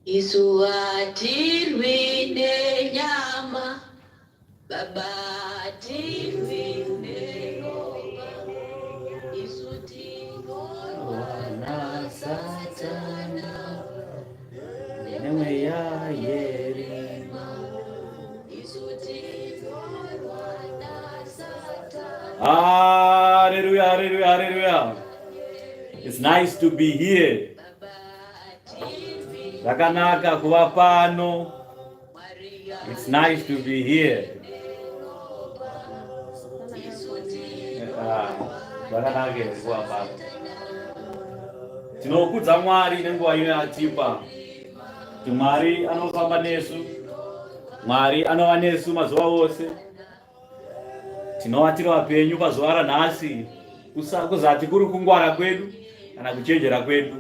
Isu hatirwi nenyama, Baba hatirwi neropa, isu tinorwa naSatana nemweya yerima. Isu tinorwa naSatana. Hallelujah, hallelujah, hallelujah. It's nice to be here. Baba hatirwi Zvakanaka kuva pano. Mwari It's nice to be here. neropa, isu Ah, zvakanaka here kuva pano. Tinokudza Mwari nenguva ino yatipa kuti Mwari anofamba nesu, Mwari anova nesu mazuva ose. Tinova tiri vapenyu pazuva ranhasi, kuzati kuri kungwara kwedu kana kuchenjera kwedu,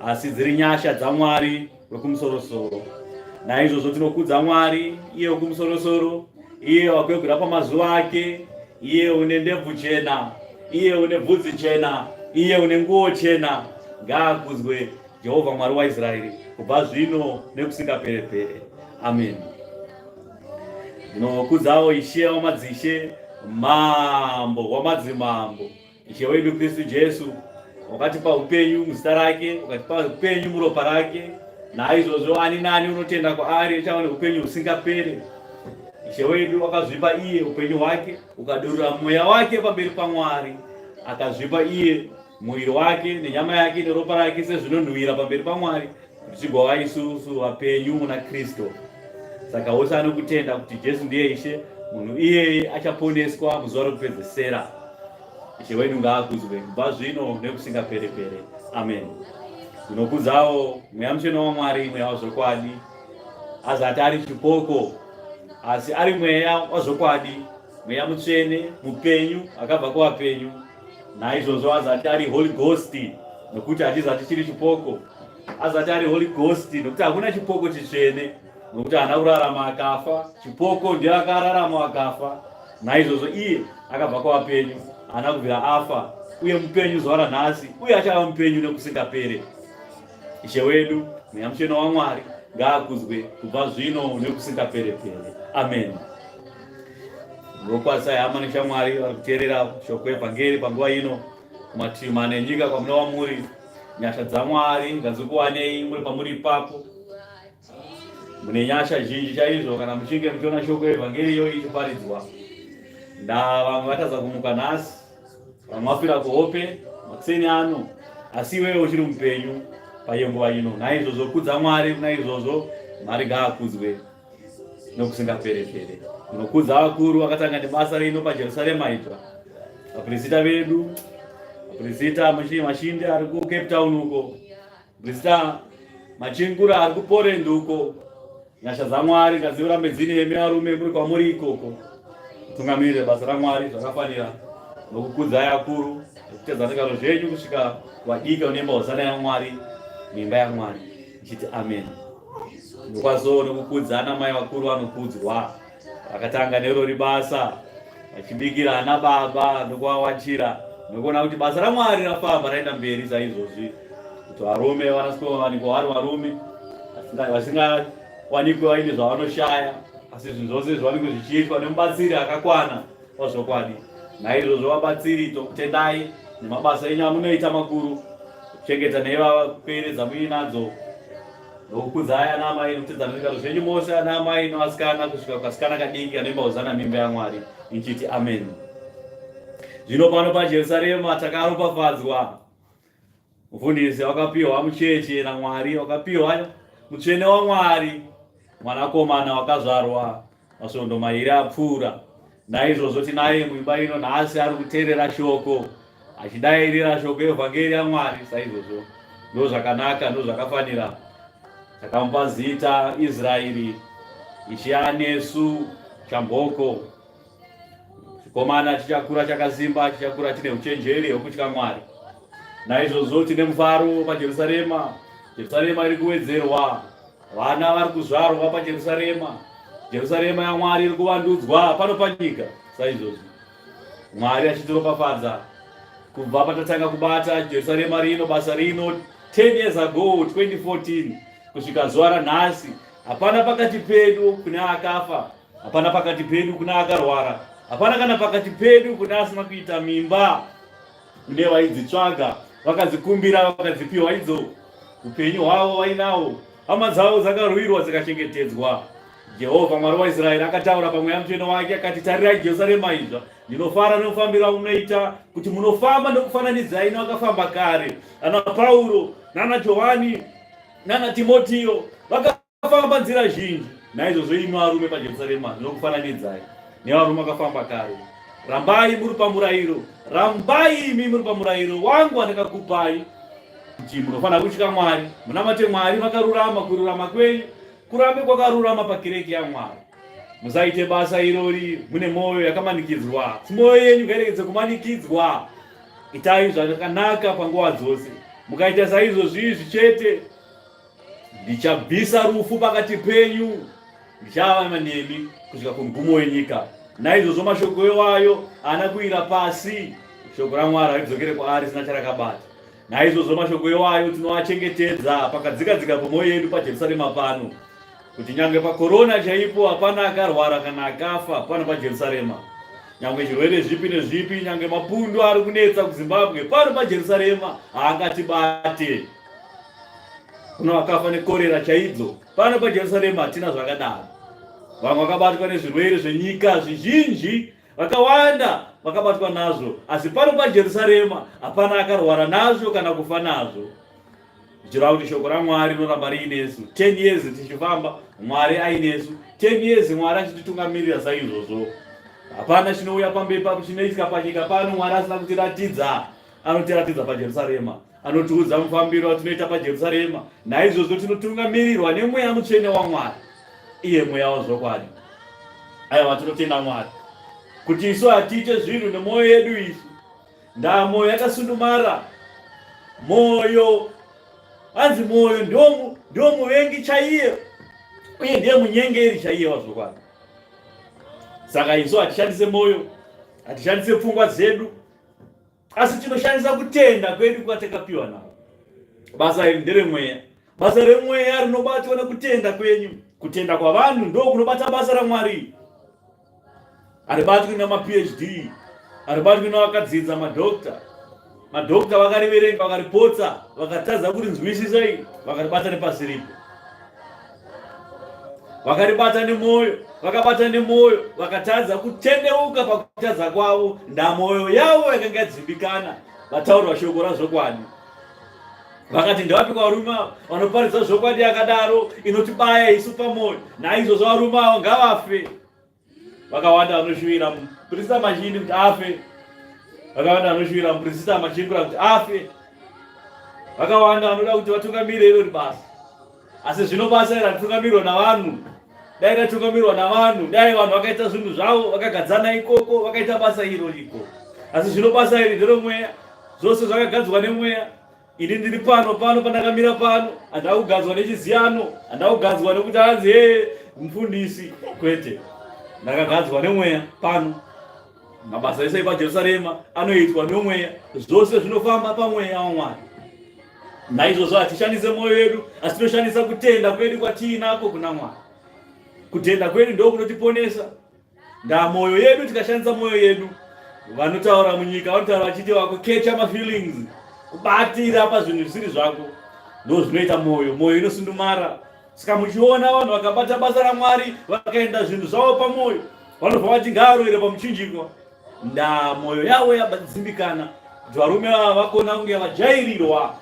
asi dziri nyasha dzaMwari wekumusorosoro. Naizvozvo tinokudza Mwari iye wekumusorosoro, iye wakwegura pamazuva ake, iye une ndebvu chena, iye une bvudzi chena, iye une nguo chena. Ngaakudzwe Jehovha Mwari waIsraeri kubva zvino nekusingaperepere. Amen. Ndinokudzawo Ishe wamadzishe, Mambo wamadzimambo. Ishe wedu Kristu Jesu wakatipa upenyu muzita rake, ukatipa upenyu muropa rake. Naizvozvo ani nani unotenda kwaari achava neupenyu husingapere. Ishe wedu wakazvipa iye upenyu hwake, ukadurura mweya wake pamberi paMwari, akazvipa iye muviri wake nenyama yake neropa rake sezvinonhuwira pamberi paMwari, kuti tigova isusu vapenyu muna Kristu. Saka wose anokutenda kuti Jesu ndiye Ishe, munhu iyeye achaponeswa muzuva rokupedzesera. Ishe wedu ngaakudzwe kubva zvino nekusingaperepere. Amen. Ndinokudzawo Mweya Mutsvene waMwari, Mweya wazvokwadi, azati ari chipoko, asi ari Mweya wazvokwadi, Mweya Mutsvene mupenyu akabva kuvapenyu. Naizvozvo azati ari Holy Ghost, nokuti hachizati chiri chipoko azati ari Holy Ghost, nokuti hakuna chipoko chitsvene, nokuti haana kurarama akafa. Chipoko ndiye akararama akafa. Naizvozvo iye akabva kwavapenyu, haana kubvira afa, uye mupenyu zuva ranhasi, uye achava mupenyu nekusingapere. Ishe wedu, Mweya Mutsvene waMwari, ngaakudzwe kubva zvino nekusingaperepere. Amen. Ndinokwazisai hama neshamwari vari kuteerera shoko evhangeri panguva ino kumativi mana enyika kwamunova muri. Nyasha dzaMwari ngadzikuwanei muri pamuri ipapo. Mune nyasha zhinji chaizvo kana muchinge muchiona shoko evhangeri iyoyi ichiparidzwa. Ndaa vamwe vatadza kumuka nhasi, vamwe vafira kuhope makuseni ano, asi iwewe uchiri mupenyu paiyo nguva ino. Naizvozvo kudza Mwari, naizvozvo Mwari ngaakudzwe nokusingaperepere. Ndinokudza vakuru vakatanga nebasa rino paJerusarema idzva, vapirisita vedu, vapirisita Mashinde ari kuCape Town uko, Muprisita Machingura ari kuPoland uko. Nyasha dzaMwari ngadzirambe dzine imi varume muri kwamuri ikoko. Mutungamirire basa raMwari zvakafanira nokukudzai akuru nekutedza zvigaro zvenyu kusvika vadiki vanoimba hosana yaMwari muimba yaMwari ichiti amen. Ndokwazo nokukudza ana mai vakuru vanokudzwa vakatanga nerori basa vachibikira ana baba nokuvawachira nokuona kuti basa ramwari rafamba raenda mberi saizvozvi kuti varume vanasikowanikwa vari varume vasingawanikwe vaine zvavanoshaya asi zvinhu zvose zviwanikwe zvichiitwa nemubatsiri akakwana pazvokwadi naizvozvo vabatsiri tokutendai nemabasa enyu amunoita makuru kuchengeta neivava pere dzamuinadzo Nokukudzai ana amai nokutedza nezvigaro zvenyu mose ana amai nevasikana kusvika kukasikana kadiki kanoimba hozana mimba yaMwari ichiti amen. Zvino pano paJerusarema takaropafadzwa. Mufundisi wakapiwa mucheche naMwari, wakapiwa mutsvene waMwari, mwanakomana wakazvarwa masvondo mairi apfuura. Naizvozvo tinaye muimba ino nhasi ari kuteerera shoko achidairira shoko evhangeri yaMwari. Saizvozvo ndozvakanaka, ndozvakafanira. Takamupa zita Israeri, Ishe anesu chamboko. Chikomana chichakura chakasimba, chichakura chine uchenjeri hwekutya Mwari. Naizvozvo tine mufaro paJerusarema. Jerusarema iri kuwedzerwa. Vana vari kuzvarwa paJerusarema. Jerusarema yaMwari iri kuvandudzwa pano panyika saizvozvi. Mwari achitiropafadza kubva patatanga kubata Jerusarema rino basa rino 10 years ago 2014 kusvika zuva ranhasi, hapana pakati pedu kune akafa, hapana pakati pedu kune akarwara, hapana kana pakati pedu kune asina kuita mimba. Kune vaidzitsvaga vakadzikumbira vakadzipiwa idzo, upenyu hwavo vainawo, hama dzavo dzakarwirwa dzikachengetedzwa. Jehovha Mwari waIsraeri akataura pamweya mutsvene wake akati, tarirai Jerusarema idzva, ndinofara nomufambiro wamunoita, kuti munofamba nokufananidzai nevakafamba kare, ana Pauro nana Johani nana Timotio vakafamba nzira zhinji. Naizvozvo imi varume paJerusarema ndinokufananidzai nevarume vakafamba kare. Rambai muri pamurayiro, rambai imi muri pamurayiro wangu wandakakupai. Kuti munofanira kutya Mwari, munamate Mwari makarurama, kururama kwenyu kurambe kwakarurama pakereke yaMwari. Musaite basa irori mune mwoyo yakamanikidzwa, asi mwoyo yenyu ngairegedze kumanikidzwa. Itai zvakanaka panguva dzose. Mukaita saizvozvi izvi chete, Ndichabvisa rufu pakati penyu, ndichava nemi kusvika kumugumo wenyika. Naizvozvo mashoko iwayo haana kuwira pasi, shoko raMwari haridzokere kwaari risina charakabata. Naizvozvo mashoko iwayo tinoachengetedza pakadzikadzika pomwoyo yedu paJerusarema pano, kuti nyange pakorona chaipo hapana akarwara kana akafa pano paJerusarema. Nyange zvirwere zvipi nezvipi, nyange mapundu ari kunetsa kuZimbabwe, pano paJerusarema haangatibate. Kuna vakafa nekorera chaidzo. Pano paJerusarema hatina zvakadaro. Vamwe vakabatwa nezvirwere zvenyika zvizhinji, vakawanda vakabatwa nazvo, asi pano paJerusarema hapana akarwara nazvo kana kufa nazvo. Zvichireva kuti shoko raMwari rinoramba riinesu. 10 years tichifamba, Mwari ainesu. 10 years Mwari achititungamirira saizvozvo. Hapana chinouya pamberi papo chinoitika panyika pano Mwari asina kutiratidza. Anotiratidza paJerusarema. Anotiudza mufambiro watinoita paJerusarema. Naizvozvo tinotungamirirwa neMweya Mutsvene waMwari, iye Mweya wazvokwadi. Aiwa, tinotenda Mwari kuti isu hatiite zvinhu nemwoyo yedu isu. Ndaa mwoyo yakasundumara, mwoyo hanzi mwoyo ndio muvengi chaiye uye ndiye munyengeri chaiye wazvokwadi. Saka isu hatishandise mwoyo, hatishandise pfungwa dzedu, asi tinoshandisa kutenda kwedu kwatakapiwa navo. Basa iri nderemweya. Basa remweya rinobatwa nekutenda kwenyu. Kutenda kwavanhu ndo kunobata basa raMwari. Haribatwi namaPhD, haribatwi nevakadzidza madhokta. Madhokta vakariverenga vakaripotsa, vakatadza kurinzwisisa iri, vakaribata nepasiripo. Vakaribata nemwoyo, vakabata nemwoyo, vakatadza kutendeuka pakutadza kwavo, ndamwoyo yavo yakanga yadzimbikana, vataurwa shoko razvokwadi. Vakati ndevapi varume ava vanoparidza zvokwadi yakadaro inotibaya isu pamwoyo, naizvozvo varume avo ngavafe. Vakawanda vanoshuvira muprista Machini kuti afe. Vakawanda vanoshuvira muprista Machingura kuti afe. Vakawanda vanoda kuti vatungamire irori basa. Asi zvino basa iri ratukamirwa navanhu. Dai ratukamirwa navanhu, dai vanhu vakaita zvinhu zvavo, vakagadzana ikoko, vakaita basa iro iko. Asi zvino basa iri nderomweya. Zvose zvakagadzwa nemweya. Ini ndiri pano pano pandakamira pano, handina kugadzwa nechiziyano, handina kugadzwa nekuti hanzi hee mufundisi, kwete. Ndakagadzwa nemweya pano. Mabasa ese epaJerusarema anoitwa nomweya, zvose zvinofamba pamweya waMwari. Naizvozvo hatishandise mwoyo yedu, asi tinoshandisa kutenda kwedu kwatiinako kuna Mwari. Kutenda kwedu ndokunotiponesa. Ndaa mwoyo yedu, tikashandisa mwoyo yedu. Vanotaura munyika vanotaura vachiti vakukecha mafeelings, kubatira pazvinhu zvisiri zvako. Ndozvinoita mwoyo, mwoyo inosundumara. Saka muchiona vanhu vakabata basa raMwari vakaenda zvinhu zvavo pamwoyo, vanobva vati ngaaroire pamuchinjikwa. Ndaa mwoyo yavo yadzimbikana kuti varume ava vakona kunge vajairirwa.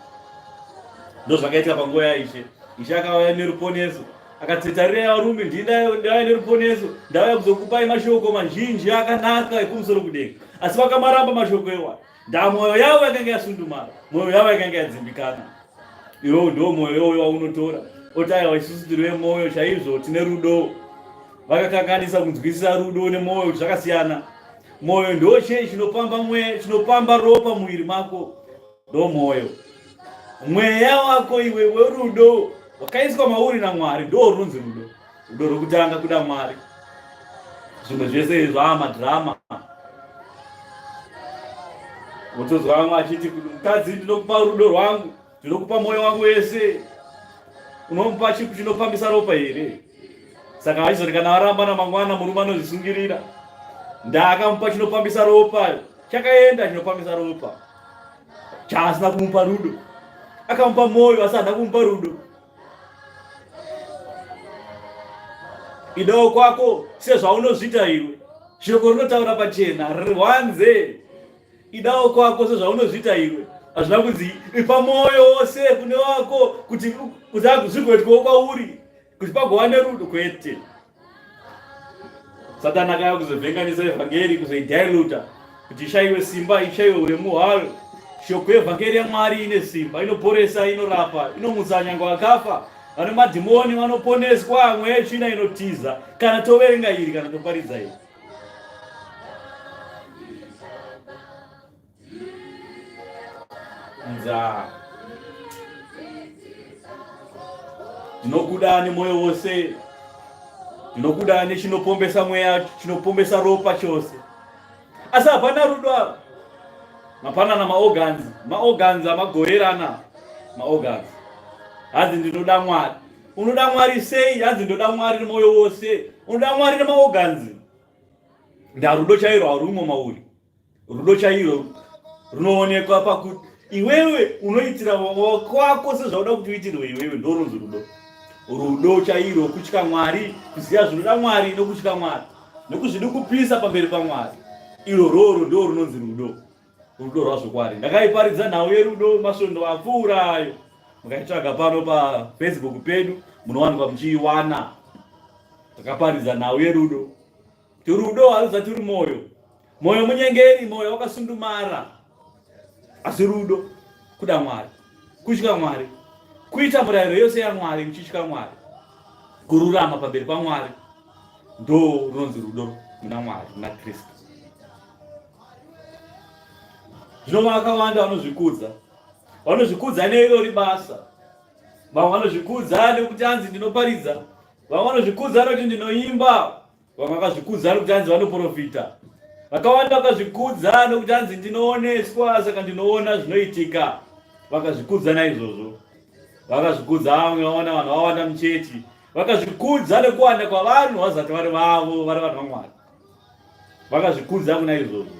Ndozvakaitika panguva yaIshe. Ishe akauya neruponeso akati tarirai varume ndauya neruponeso, ndauya kuzokupai mashoko mazhinji akanaka ekumusoro kudenga. Asi vakamaramba mashoko iwayo. Ndaa mwoyo yavo yakanga yasundumara, mwoyo yavo yakanga yadzimbikana. Iwewo ndiwo mwoyo iwoyo waunotora oti aiwa, isusu tiri vemwoyo chaizvo, tine rudo. Vakakanganisa kunzwisisa rudo nemwoyo kuti zvakasiyana. Mwoyo ndo chei chinopamba mwe chinopamba ropa muviri mako, ndo mwoyo. Mweya wako iwe werudo wakaiswa mauri naMwari ndo runzi rudo. Rudo rwekutanga kuda Mwari. Zvimwe zvese izvo aa madrama. Wotozwa vamwe achiti mukadzi ndinokupa rudo rwangu, ndinokupa mwoyo wangu wese. Unomupa chipi chinopambisa ropa here? Saka vachizoti kana varambana mangwana murume anozvisungirira. Ndakamupa chinopambisa ropa, chakaenda chinopambisa ropa. Chaasina kumupa rudo. Akamupa mwoyo asi haana kumupa rudo. Idawo kwako sezvaunozviita iwe. Shoko rinotaura pachena, rirwanze. Idawo kwako sezvaunozviita iwe. Hazvina kunzi ipa mwoyo wose kune wako kuti kuti zvigoitwawo kwauri kuti pagova nerudo kwete. Satani akauya kuzovhenganisa evhangeri kuzoidiluta kuti ishaiwe simba ishaiwe uremu hwayo. Shoko yevhangeri yaMwari ine simba, inoporesa, inorapa, inomutsa nyange vakafa. Vane madhimoni vanoponeswa, mweya yetsvina inotiza. Kana toverenga iri, kana toparidza iri. Nzaa. Ndinokuda nemwoyo wose. Ndinokuda nechinopombesa mweya, chinopombesa ropa chose. Asi hapana rudo apa. Mapanana maorgans, maorgans amagoerana maorgans. Hanzi ndinoda Mwari. Unoda Mwari sei? Hanzi ndoda Mwari nemwoyo wose. Unoda Mwari nemaorgans. Ndarudo chairo harumo mauri. Rudo chairo runoonekwa pakuti iwewe unoitira wako sezvauda kuti uitirwe iwewe, ndorunzi rudo. Rudo chairo kutya Mwari, kuziva zvinoda Mwari nokutya Mwari nokuzvidukupisa pamberi paMwari. Iro roro ndo runonzi rudo, rudo rwazvokwadi. Ndakaiparidza nhau yerudo masvondo apfuura ayo, mukaitsvaga pano paFacebook pedu munowanikwa muchiiwana. Takaparidza nhau yerudo. Rudo haruzati ruri mwoyo. Mwoyo munyengeri, mwoyo wakasundumara. Asi rudo kuda Mwari, kutya Mwari, kuita murayiro yose yaMwari uchitya Mwari, kururama pamberi paMwari, ndo runonzi rudo muna Mwari, muna Kristu. Zvino vakawanda vanozvikudza, vanozvikudza neirori basa. Vamwe vanozvikudza nekuti anzi ndinoparidza, vamwe vanozvikudza nekuti ndinoimba, Vamwe vakazvikudza nokuti hanzi vanoprofita. Vakawanda vakazvikudza nokuti hanzi ndinooneswa saka ndinoona zvinoitika. Vakazvikudza naizvozvo. Vakazvikudza vamwe vaona vanhu vawanda muchechi. Vakazvikudza nekuwanda kwavanhu vazati vari vavo vari vanhu vaMwari. Vakazvikudza kuna izvozvo.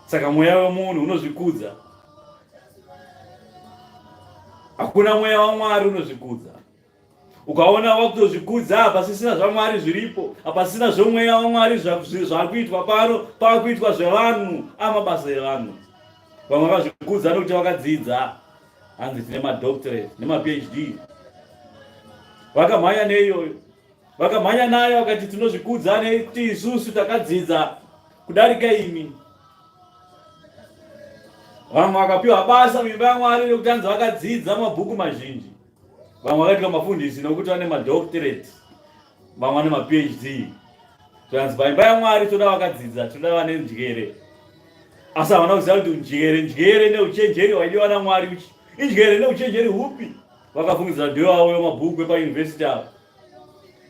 Saka mweya wemunhu unozvikudza. Hakuna mweya waMwari unozvikudza. Ukaona wakutozvikudza hapasisina zvaMwari zviripo, hapasisina zvomweya waMwari zvakuitwa pano, pakuitwa zvevanhu, amabasa evanhu. Vamwe vakazvikudza nokuti vakadzidza, hanzi tine madoctorate nemaPhD. Vakamhanya neiyoyo, vakamhanya nayo vakati tinozvikudza nekuti isusu takadzidza kudarika imi. Vamwe vakapiwa basa muimba yaMwari nekuti hanzi vakadzidza mabhuku mazhinji. Vamwe vakaitwa mafundisi nokuti vane madoctorate, vamwe vane maPhD. Zvanzi paimba yaMwari toda vakadzidza, toda vane njere. Asi havana kuziva kuti njere, njere neuchenjeri hwaidiwa naMwari uchi. Injere neuchenjeri hupi? Vakafungidzira ndiwo avo vemabhuku epayunivhesiti avo.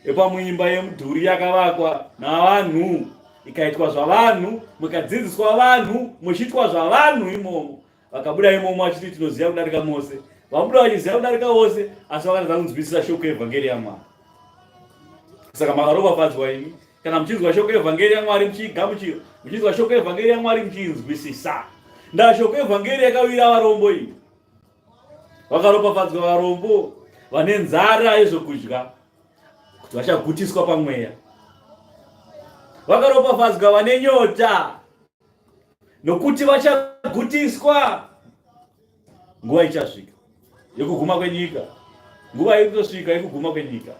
Epamuimba yemudhuri yakavakwa navanhu, ikaitwa zvavanhu, mukadzidziswa vanhu, muchiitwa zvavanhu imomo. Vakabuda imomo vachiti tinoziva kudarika mose. Vabuda vachiziva kudarika vose, asi vakatadza kunzwisisa shoko yevhangeri yaMwari. Saka makaropafadzwa imi kana muchinzwa shoko yevhangeri yaMwari muchiigamuchira, muchinzwa shoko yevhangeri yaMwari muchiinzwisisa. Ndaa shoko yevhangeri yakawira varombo iyi. Vakaropafadzwa varombo vane nzara yezvokudya kuti vachagutiswa pamweya. Vakaropafadzwa vane nyota nokuti vachagutiswa. Nguva ichasvika yekuguma kwenyika, nguva iri kutosvika yekuguma kwenyika.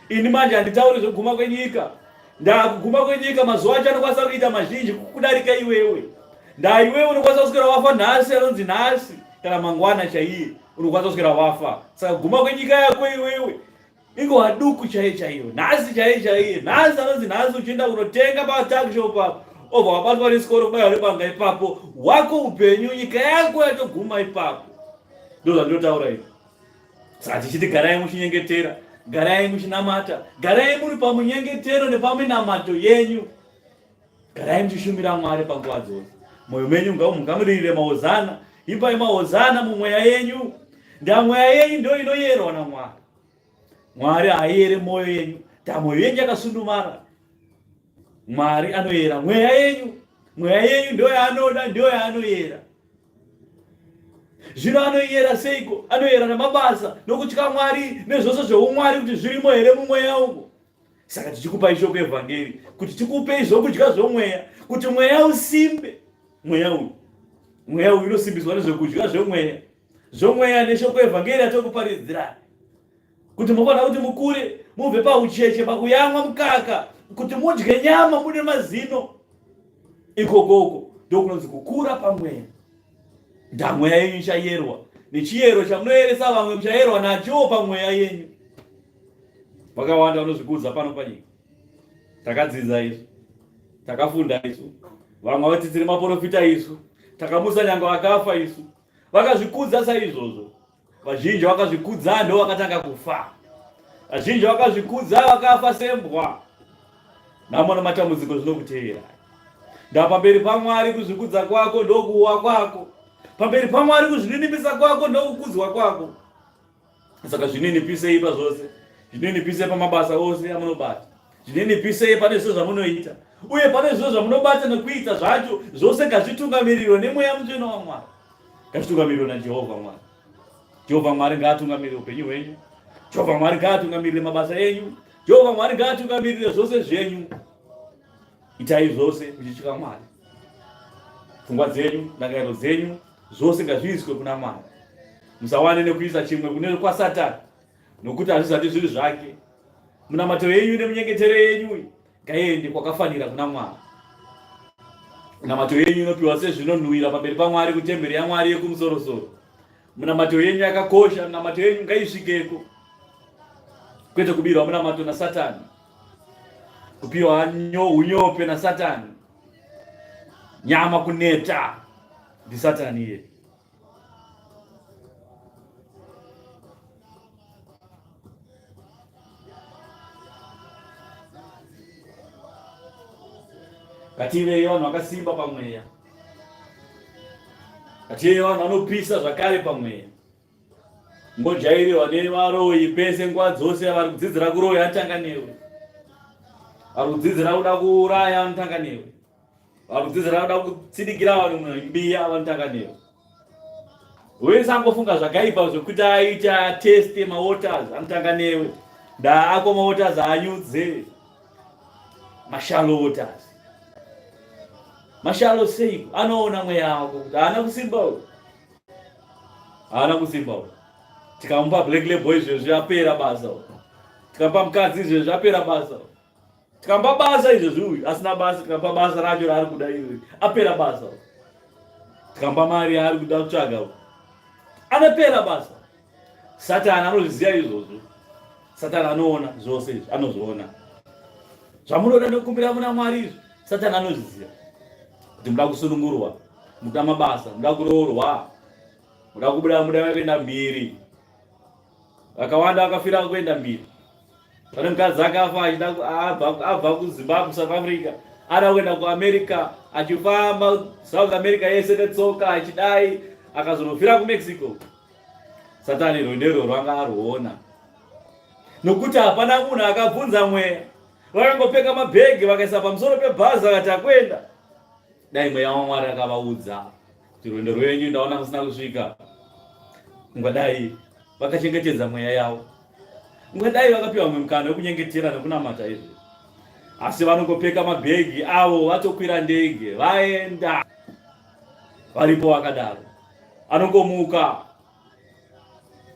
Ini manje handitauri zvekuguma kwenyika, ndakuguma kwenyika mazuva acho anokwanisa kuita mazhinji kudarika iwewe. Ndaa iwewe unokwanisa kuswera wafa nhasi, anonzi nhasi kana mangwana chaiye unokwanisa kuswera wafa. Saka kuguma kwenyika yako iwewe Inguva duku chaiyo chaiyo, nhasi chaiyo chaiye, nhasi anonzi nhasi uchienda kunotenga patakshop apo, obva wabatwa nesikoro kubaiwa nebanga ipapo, wako upenyu, nyika yako yatoguma ipapo. Ndozvandinotaura izvi. Saka tichiti garai muchinyengetera, garai muchinamata, garai muri pamunyengetero nepaminamato yenyu. Garai muchishumira Mwari panguva dzose. Moyo menyu ngamuririre mahozana, imbai mahozana mumweya yenyu. Ndamweya yenyu ndo inoyerwa naMwari. Mwari haayere mwoyo yenyu, ta mwoyo yenyu yakasundumara. Mwari anoyera mweya yenyu, mweya yenyu ndo yaanoda, ndo yaanoyera. Zvino anoyera seiko? Anoyera namabasa, nokutya Mwari, nezvose zveumwari kuti zvirimo here mumweya umo. Saka tichikupai shoko evhangeri kuti tikupei zvokudya zvomweya, kuti mweya usimbe. Mweya uyu, mweya uyu unosimbiswa nezvekudya zvomweya, zvomweya neshoko evhangeri yatokuparidzirai, kuti mufanira kuti mukure mubve paucheche pakuyamwa mukaka, kuti mudye nyama mude mazino. Ikokoko ndokunonzi kukura pamweya. Ndamweya yenyu ichayerwa nechiyero chamunoyeresa vamwe muchayerwa nacho pamweya yenyu. Vakawanda vanozvikudza pano panyika. Takadzidza isu, takafunda isu, vamwe vati tiri maporofita isu, takamusa nyange vakafa isu. Vakazvikudza saizvozvo. Vazhinji vakazvikudza ndo vakatanga kufa. Vazhinji vakazvikudza vakafa sembwa. Nhamo nematambudziko zvinokutevera. Ndapamberi paMwari kuzvikudza kwako ndokuwa kwako. Pamberi paMwari kuzvininipisa kwako ndokukudzwa kwako. Saka zvininipisei pazvose, zvininipisei pamabasa ose amunobata, zvininipisei pane zvose zvamunoita, uye pane zvose zvamunobata nekuita zvacho zvose ngazvitungamirirwe nemweya mutsvene waMwari. Ngazvitungamirirwe naJehovha Mwari. Jehovha Mwari ngaatungamirire upenyu hwenyu. Jehovha Mwari ngaatungamirire mabasa enyu. Jehovha Mwari ngaatungamirire zvose zvenyu. Itai zvose muchitya Mwari. Pfungwa dzenyu, ndangariro dzenyu, zvose ngazviiswe kuna Mwari. Musawane nekuisa chimwe kune kwaSatani, nokuti hazvizati zviri zvake. Munamato yenyu nemunyengetero yenyu ngaiende kwakafanira kuna Mwari. Munamato yenyu inopiwa sezvinonhuwira pamberi paMwari kutemberi yaMwari yekumusorosoro. Munamato yenyu yakakosha, munamato yenyu ngaisvikeko, kwete kubirwa munamato naSatani, kupiwa unyope naSatani, nyama kuneta ndiSatani iye. Ngativei vanhu vakasimba pamweya, ngativei vanhu vanopisa zvakare pamweya. Ngojairirwa nevaroyi pese nguva dzose, vari kudzidzira kuroya anotanga newe, vari kudzidzira kuda kuuraya anotanga newe, vari kudzidzira kuda kutsidikira vanhu mbiya vanotanga newe. Wese angofunga zvakaipa zvekuti aita teste mawaters anotanga newe. Ndaako mawaters anyudze mashallow waters. Mashallow sei anoona mweya wako kuti haana kusimba uyu. Haana kusimba uyu. Tikamupa black label izvezvi apera basa uyu. Tikamupa mukadzi izvezvi apera basa uyu. Tikamupa basa izvezvi uyu asina basa, tikamupa basa racho raari kuda iri apera basa. Tikamupa mari yaari kuda kutsvaga anopera basa. Satani anozviziva izvozvo. Satani anoona zvose izvi, anozviona zvamunoda nekukumbira muna Mwari izvi. Satani anozviziva kuti muda kusunungurwa, muda mabasa, muda kuroorwa, muda kubuda, muda kuenda mhiri. Vakawanda vakafira kuenda mhiri. Pane mukadzi akafa achida abva kuZimbabwe, South Africa, ada kuenda kuAmerica, achifamba South America yese netsoka achidai, akazonofira kuMexico. Satani rwendo irwo rwanga arwuona nokuti hapana munhu akabvunza mweya. Vakangopfeka mabhegi vakaisa pamusoro pebhazi vakati akuenda. Dai mweya waMwari akavaudza kuti rwendo rwenyu ndaona musina kusvika, ungadai vakachengetedza mweya yavo, ungadai vakapiwa mumwe mukana wekunyengetera nekunamata izvi. Asi vanongopfeka mabhegi avo vatokwira ndege vaenda, varipo vakadaro. Anongomuka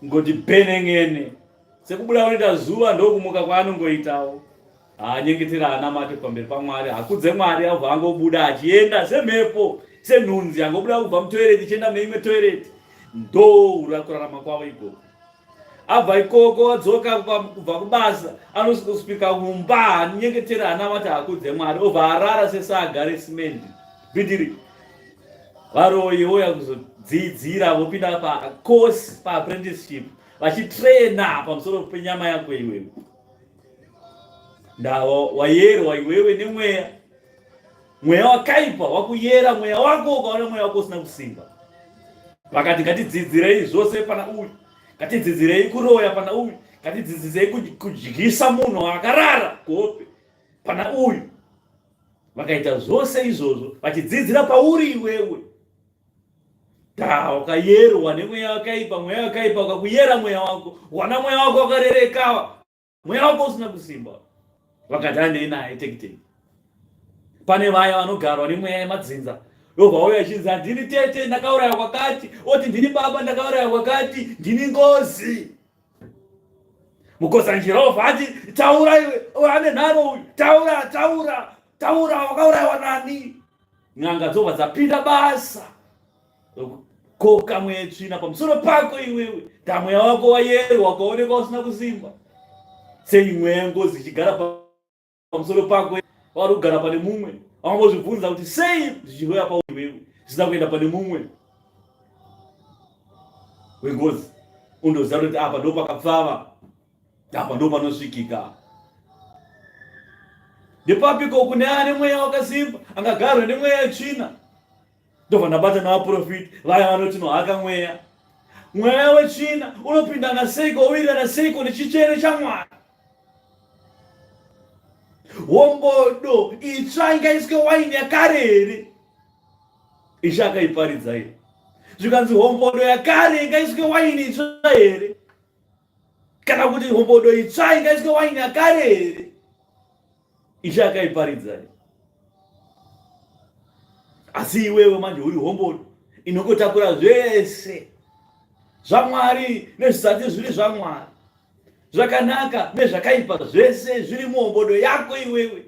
ngoti benengene sekubuda kunoita zuva ndokumuka kwaanongoitawo. Haanyengetera anamate pamberi paMwari, hakudze Mwari, abva angobuda achienda semhepo, senhunzi angobuda kubva mutoireti ichienda mune imwe toireti. Ndo kurarama kwavo ikoko. Abva ikoko adzoka kubva kubasa, anosvika kumba, haanyengetera anamate, hakudze Mwari, obva arara sesaga resimendi bhidhiri. Varoyi vouya kuzodzidzira vopinda pacourse paapprenticeship vachitraina pamusoro penyama yako iwewe. Ndawa wayerwa iwewe nemweya. Mweya wakaipa wakuyera mweya wako ukaona mweya wako usina kusimba. Vakati ngatidzidzirei zvose pana uyu. Ngatidzidzirei kuroya pana uyu. Ngatidzidzirei kudyisa munhu akarara kuhope pana uyu. Vakaita zvose izvozvo vachidzidzira pauri iwewe. Ta wakayerwa nemweya wakaipa, mweya wakaipa wakakuyera mweya wako. Wana mweya wako wakarerekawa. Mweya wako usina kusimba. Vakati handei naye tekiteki. Pane vaya vanogarwa nemweya yemadzinza. Yobva uya achinzi handini tete ndakauraya kwakati, oti ndini baba ndakauraya kwakati, ndini ngozi. Mukosanjira obva ati taura iwe, ane nharo uyu, taura taura taura wakaurayiwa nani? N'anga dzobva dzapinda basa. Koka mweya yetsvina pamusoro pako iwewe, ndamweya wako wayerwa ukaonekwa usina kusimba. Sei mweya yengozi ichigara pamusoro pako, wari kugara pane mumwe? Wangozvibvunza kuti sei zvichiuya pauri iwewe zvisina kuenda pane mumwe wengozi? Undoziva kuti apa ndo pakapfava, apa ndo panosvikika. Ndepapiko kune ane mweya wakasimba angagarwe nemweya yetsvina? Ndobva ndabata navaprofita vaya vanoti nohaka mweya. Mweya wetsvina unopindana seiko, wowirirana seiko nechitsvene chaMwari? Hombodo itsva ingaiswe waini yakare here? Ishe akaiparidza iyo. Zvikanzi hombodo yakare ingaiswe waini itsva here? Kana kuti hombodo itsva ingaiswe waini yakare here? Ishe akaiparidza iyo. Asi iwewe manje uri hombodo inongotakura zvese zvaMwari nezvisati zviri zvaMwari, zvakanaka nezvakaipa, zvese zviri muhombodo yako iwewe.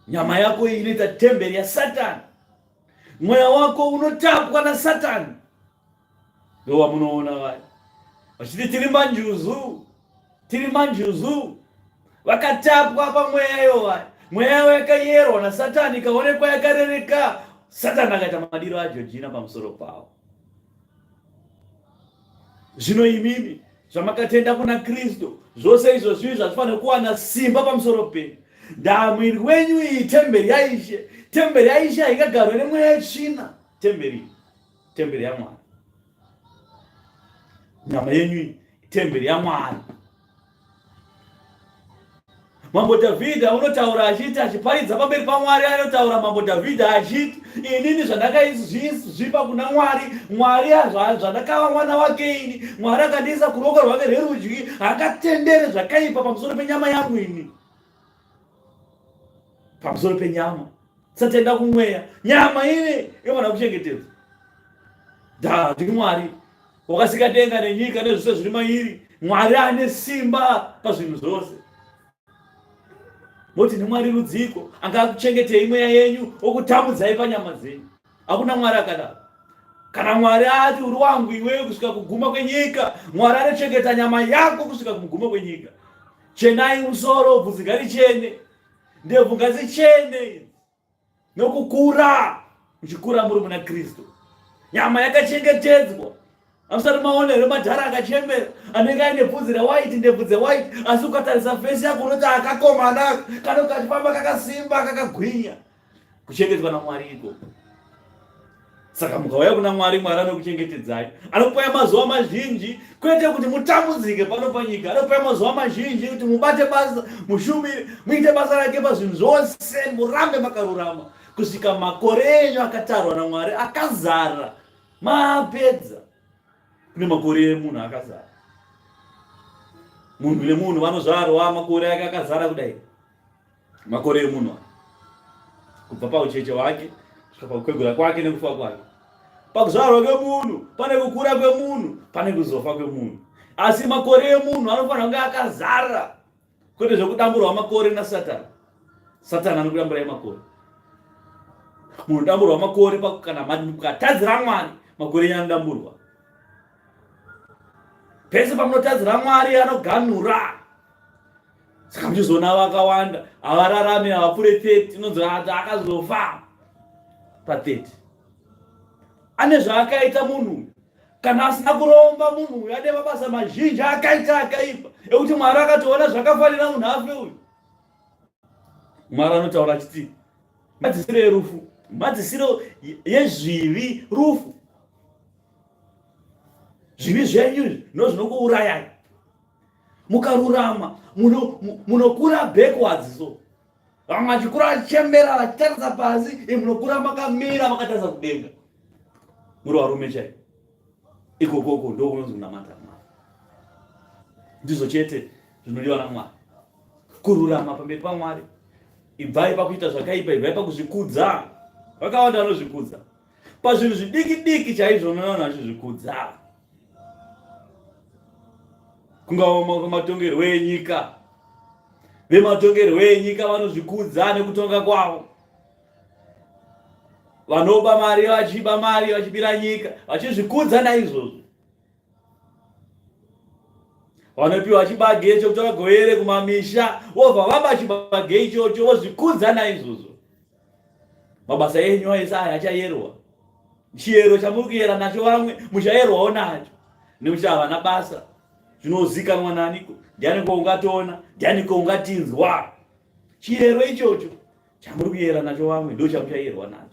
Nyama yako iyi inoita temberi yaSatani, mweya wako unotapwa naSatani. Ndowamunoona vaya vachiti tiri manjuzu, tiri manjuzu, vakatapwa pamweya iyo vaya. Mweya yavo yakayerwa naSatani ikaonekwa yakarereka. Satani akaita madiro aJojina pamusoro pavo. Zvino imimi zvamakatenda kuna Kristu, zvose izvo zvivi zvazvifanira kuwana simba pamusoro penyu. Ndaa mwiri wenyu iyi temberi yaIshe. Temberi yaIshe haingagarwe nemweya yetsvina. Temberi, temberi yaMwari. Nyama yenyu iyi temberi yaMwari. Mambo Dhavhidha unotaura achiti, achiparidza pamberi paMwari, anotaura Mambo Dhavhidha achiti, inini zvandakaizvipa kuna Mwari, Mwari zvandakava mwana wake ini, Mwari akandiisa kuruoko rwake rwerudyi, haangatendere zvakaipa pamusoro penyama yangu ini, pamusoro penyama. Tisatenda kumweya, nyama ine inofanira kuchengetedzwa. Da ndiMwari wakasika denga nenyika nezvose zviri mairi. Mwari ane simba pazvinhu zvose. Moti ndiMwari rudziko angakuchengetei mweya yenyu okutambudzai panyama dzenyu? Hakuna Mwari akadaro. Kana Mwari ati uri wangu iwewe kusvika kuguma kwenyika, Mwari anochengeta nyama yako kusvika kuguma kwenyika. Chenai musoro, bvudzi ngarichene, ndebvu ngadzichene, nokukura muchikura muri muna Kristu. Nyama yakachengetedzwa. Hamusati maona here madhara akachembera anenge aine bvudzi rewhite, ndebvu dzewhite, asi ukatarisa fesi yako unoti akakomana kana ukachifamba kakasimba kakagwinya. Kuchengetwa naMwari iko. Saka mukauya kuna Mwari, Mwari anokuchengetedzai, anokupai mazuva mazhinji, kwete kuti mutambudzike pano panyika. Anokupai mazuva mazhinji kuti mubate basa, mushumire, muite basa rake pazvinhu zvose, murambe makarurama kusvika makore enyu akatarwa naMwari akazara, mapedza. Kune makore emunhu akazara, munhu nemunhu vanozvarwa makore ake akazara kudai. Makore emunhu aya kubva paucheche hwake kusvika pakukwegura kwake nekufa kwake. Pakuzvarwa kwemunhu pane kukura kwemunhu, pane kuzofa kwemunhu, asi makore emunhu anofanira kunge akazara, kwete zvekudamburwa makore naSatani. Satani anokudamburai makore, munodamburwa makore kana mukatadzira Mwari, makore enyu anodamburwa. Pese pamunotadzira Mwari anoganhura. Saka muchizoona vakawanda havararami, havapfuure 30, inonzi akazofa pa 30. Ane zvaakaita munhu kana asina kuromba, munhu uyu ane mabasa mazhinji akaita akaipa ekuti Mwari akatoona zvakafanira munhu afe uyu. Mwari anotaura achiti madzisiro erufu, madzisiro yezvivi rufu. Zvivi zvenyu izvi ndozvinokuurayai. Mukarurama munokura backwards, so vamwe vachikura vachembera vachitarisa pasi, munokura makamira makatarisa kudenga, muri varume chaivo. Ikokoko ndo kunonzi kunamata Mwari. Ndizvo chete zvinodiwa naMwari, kururama pamberi paMwari. Ibvai pakuita zvakaipa, ibvai pakuzvikudza. Vakawanda vanozvikudza pazvinhu zvidiki diki chaizvo, unoona vanhu vachizvikudza, kungava matongerwo enyika. Vematongerwo enyika vanozvikudza nekutonga kwavo. Vanoba mari vachiba mari vachibira nyika vachizvikudza naizvozvo. Vanopiwa chibage chokuti vagovere kumamisha vobva vaba chibage ichocho vozvikudza naizvozvo. Mabasa enyu ese aya achayerwa. Chiyero chamuri kuyera nacho vamwe muchayerwawo nacho nekuti havana basa. Zvinozikanwa naniko? Ndianiko ungatoona? Ndianiko ungatinzwa? Chiyero ichocho chamuri kuyera nacho vamwe ndo chamuchayerwa nacho.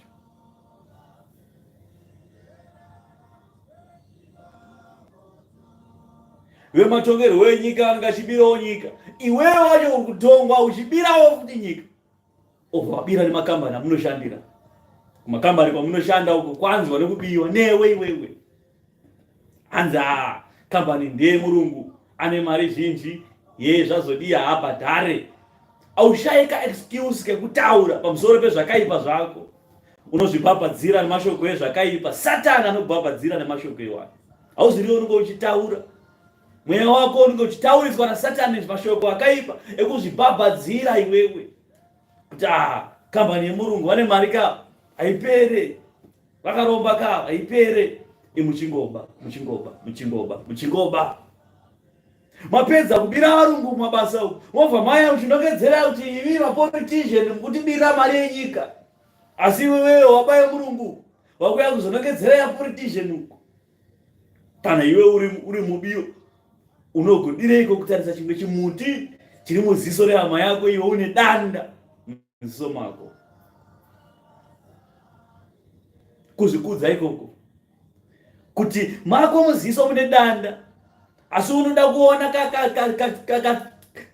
Vematongerwo enyika vanenge vachibirawo nyika, iwewe wacho uri kutongwa uchibirawo futi nyika, obva wabira nemakambani amunoshandira. Kumakambani kwamunoshanda uko kwanzwa nekubiwa newe iwewe. Hanzi haa kambani ndeye murungu ane mari zhinji yee zvazodii haabhadhare. Aushaye ka excuse kekutaura pamusoro pezvakaipa zvako. Unozvibhabhadzira nemashoko ezvakaipa. Satani anokubhabhadzira nemashoko iwayo. Hauziriwe unenge uchitaura. Mweya wako unenge uchitauriswa naSatani mashoko akaipa ekuzvibhabhadzira iwewe. Kuti ah kambani yemurungu vane mari ka haipere. Vakaromba ka haipere. Imuchingoba, muchingoba, muchingoba, muchingoba. Mapedza kubira varungu mumabasa uku, mobva maya muchinongedzera kuti imi mapolitician mukutibira mari yenyika. Asi iwewe wabaya murungu wakuya kuzonongedzera yapolitician uku. Kana iwe uri, uri mubiyo unogodireiko kutarisa chimwe chimuti chiri muziso rehama yako iwe une danda muziso mako? Kuzvikudza ikoko kuti mako muziso mune danda asi unoda kuona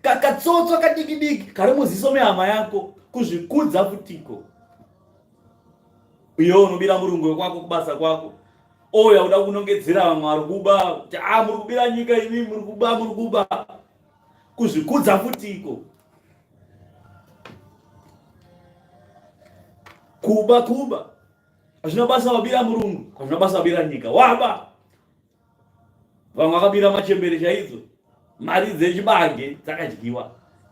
katsotso kadiki diki kari muziso mehama yako. Kuzvikudza futiko. Iwe unobira murungu wekwako kubasa kwako, ouya uda kunongedzera vamwe vari kuba kuti a muri kubira nyika imi, muri kuba, muri kuba. Kuzvikudza futiko. Kuba kuba hazvina basa, wabira murungu hazvina basa, wabira nyika waba. Vamwe vakabira machembere chaidzo, mari dzechibage dzakadyiwa.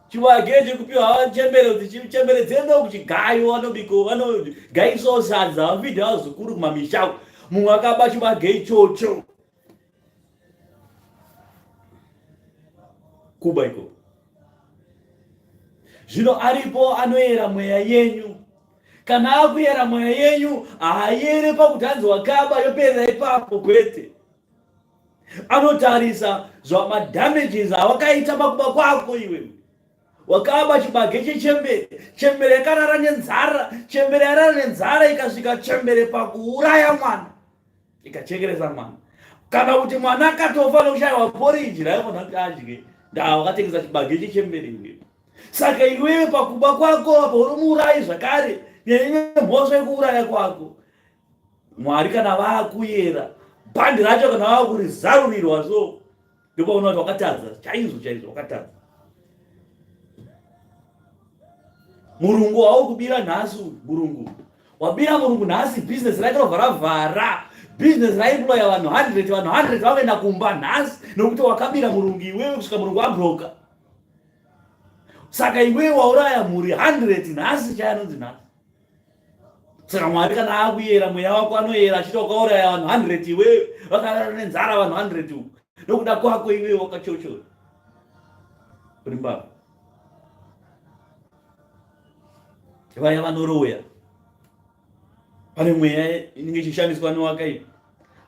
Chibage chekupiwa chembere kuti chembere dziende kuchigayo, vanobiko vanogaisawo sadza vafidha vazukuru kumamisha. Mumwe akaba chibage ichocho. Kuba iko. Zvino aripo anoyera mweya yenyu. Kana akuyera mweya yenyu, haayere pakuti hanzi wakaba yoperera ipapo, kwete. Anotarisa zvamadamages awakaita pakuba kwako iwe. Wakaba chibage chechembere, chembere yakarara nenzara, chembere yarara nenzara ikasvika chembere pakuuraya mwana, ikachekeresa mwana. Kana kuti mwana akatofa nokushaiwa poriji raifanira kuti adye, ndaa wakatengesa chibage chechembere iwe. Saka iwewe pakuba kwako apa uri muurayi zvakare, nemhosva yekuuraya kwako. Mwari kana vaakuyera bhandi racho, kana vaakurizarurirwa so, ndopaona kuti wakatadza chaizvo chaizvo, wakatadza. Murungu wauri kubira nhasi, murungu wabira murungu nhasi, business rake robva ravhara. Business raemploya vanhu 100, vanhu 100 vakuenda kumba nhasi nokuti wakabira murungu iwewe kusvika murungu abroka. Saka iwewe wauraya mhuri 100 nhasi, chaya anonzi nhasi. Saka Mwari kana akuyera mweya wako anoyera achiti wakauraya vanhu 100 iwewe, vakarara nenzara vanhu 100 uku nokuda kwako iwewe wakachochora uri mbavha. Vaya vanoroya pane mweya inenge ichishandiswa newakaipa,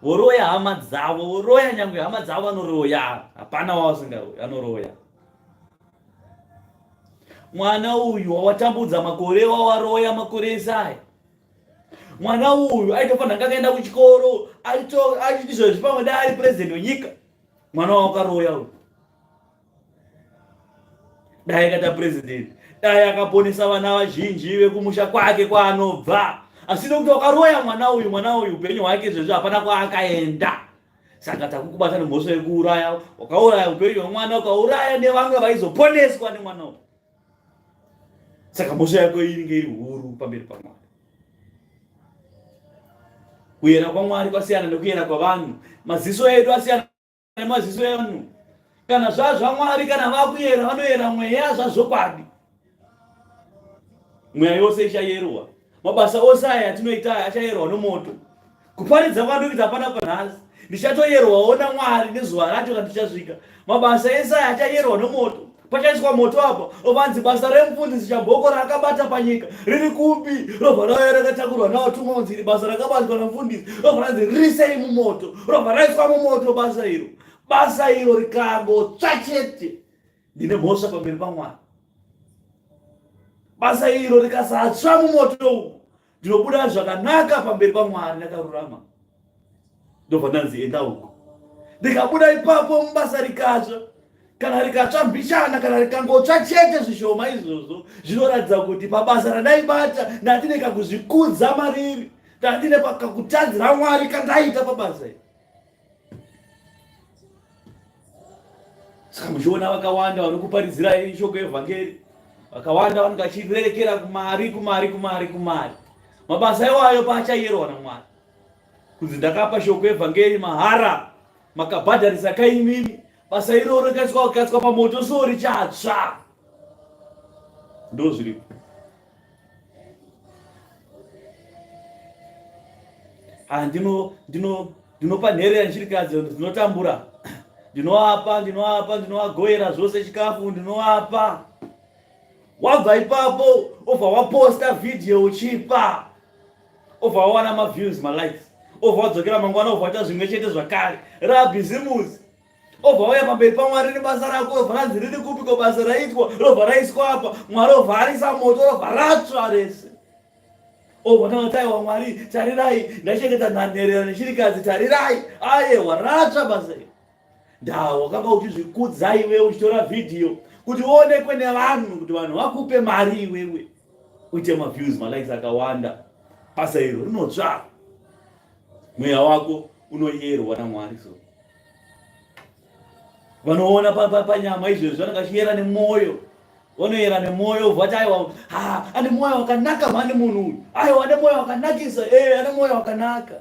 voroya hama dzavo, voroya nyangwe hama dzavo vanoroya, hapana wavasingaroyi, anoroya. Mwana uyu wawatambudza makore, wawaroya makore ese aya, mwana uyu aitofanira anga akaenda kuchikoro, achiti izvozvi pamwe dai ari president wenyika. Mwana wawakaroya uyu dai akaita president, dai akaponesa vana vazhinji vekumusha kwake kwaanobva. Asi nokuti wakaroya mwana uyu, mwana uyu upenyu hwake izvezvi hapana kwaakaenda. Saka takukubata nemhosva yekuuraya. Wakauraya upenyu hwemwana, ukauraya nevamwe vaizoponeswa nemwana uyu. Saka mhosva yako inenge iri huru pamberi paMwari. Kuyera kwaMwari kwasiyana nekuyera kwavanhu. Maziso edu asiyana nemaziso evanhu. Kana zvazvaMwari, kana vakuyera, vanoyera mweya zvazvokwadi. Mweya yose ichayerwa. Mabasa ose aya atinoita aya achayerwa nomoto. Kuparidza kwandikuita panapa nhasi ndichatoyerwawo naMwari nezuva racho randichasvika. Mabasa ese aya achayerwa nomoto. Pachaiswa moto apa, ovanzi basa remufundisi Chamboko raakabata panyika riri kupi? Robva rauya rakatakurwa navatumwa kunzi iri basa rakabatwa namufundisi, robva ranzi ririsei mumoto, robva raiswa mumoto basa iro. Basa iro rikangotsva chete, ndine mhosva pamberi paMwari. Basa iro rikasatsva mumoto umu, ndinobuda zvakanaka pamberi paMwari ndakarurama. Ndobva ndanzi enda uko. Ndikabuda ipapo mubasa rikatsva, kana rikatsva mbichana, kana rikangotsva chete zvishoma izvozvo, zvinoratidza kuti pabasa randaibata ndandine kakuzvikudza mariri, ndandine kakutadzira Mwari kandaita pabasa iri. Saka muchiona vakawanda vanokuparidzirai shoko yevhangeri, vakawanda vanenge vachirerekera kumari, kumari, kumari, kumari. Mabasa iwayo paachayerwa naMwari kunzi ndakapa shoko yevhangeri mahara, makabhadharisa kaimimi, basa iroro rikaiswa rikaiswa pamoto so richatsva. Ndo zviripo. Ah, ndino ndino ndinopa nherera nechirikadzi dzinotambura, ndinoapa ndinoapa ndinovagoyera zvose chikafu ndinovapa. Wabva ipapo obva waposta vhidhiyo uchipa, obva wawana maviews malikes, obva wadzokera mangwana obva waita zvimwe chete zvakare. Rabhizimusi obva wauya pamberi paMwari nebasa rako, robva ranzi riri kupi ko basa raitwa, robva raiswa apa, Mwari obva arisa moto, robva ratsva rese. Obva tanga taiwa Mwari, tarirai ndachengeta nhanherera nechirikadzi, tarirai ayewa ratsva basa iri. Ndaa wakanga uchizvikudza iwe uchitora vhidhiyo kuti uonekwe nevanhu, kuti vanhu vakupe mari iwewe uite maviews malikes akawanda. Basa iro rinotsva, mweya wako unoyerwa naMwari. So vanoona panyama izvezvi vanenge vachiyera nemwoyo, vanoyera nemwoyo vati aiwa, ha, ane mwoyo wakanaka mhani munhu uyu, aiwa ane mwoyo wakanakisa, e ane mwoyo wakanaka.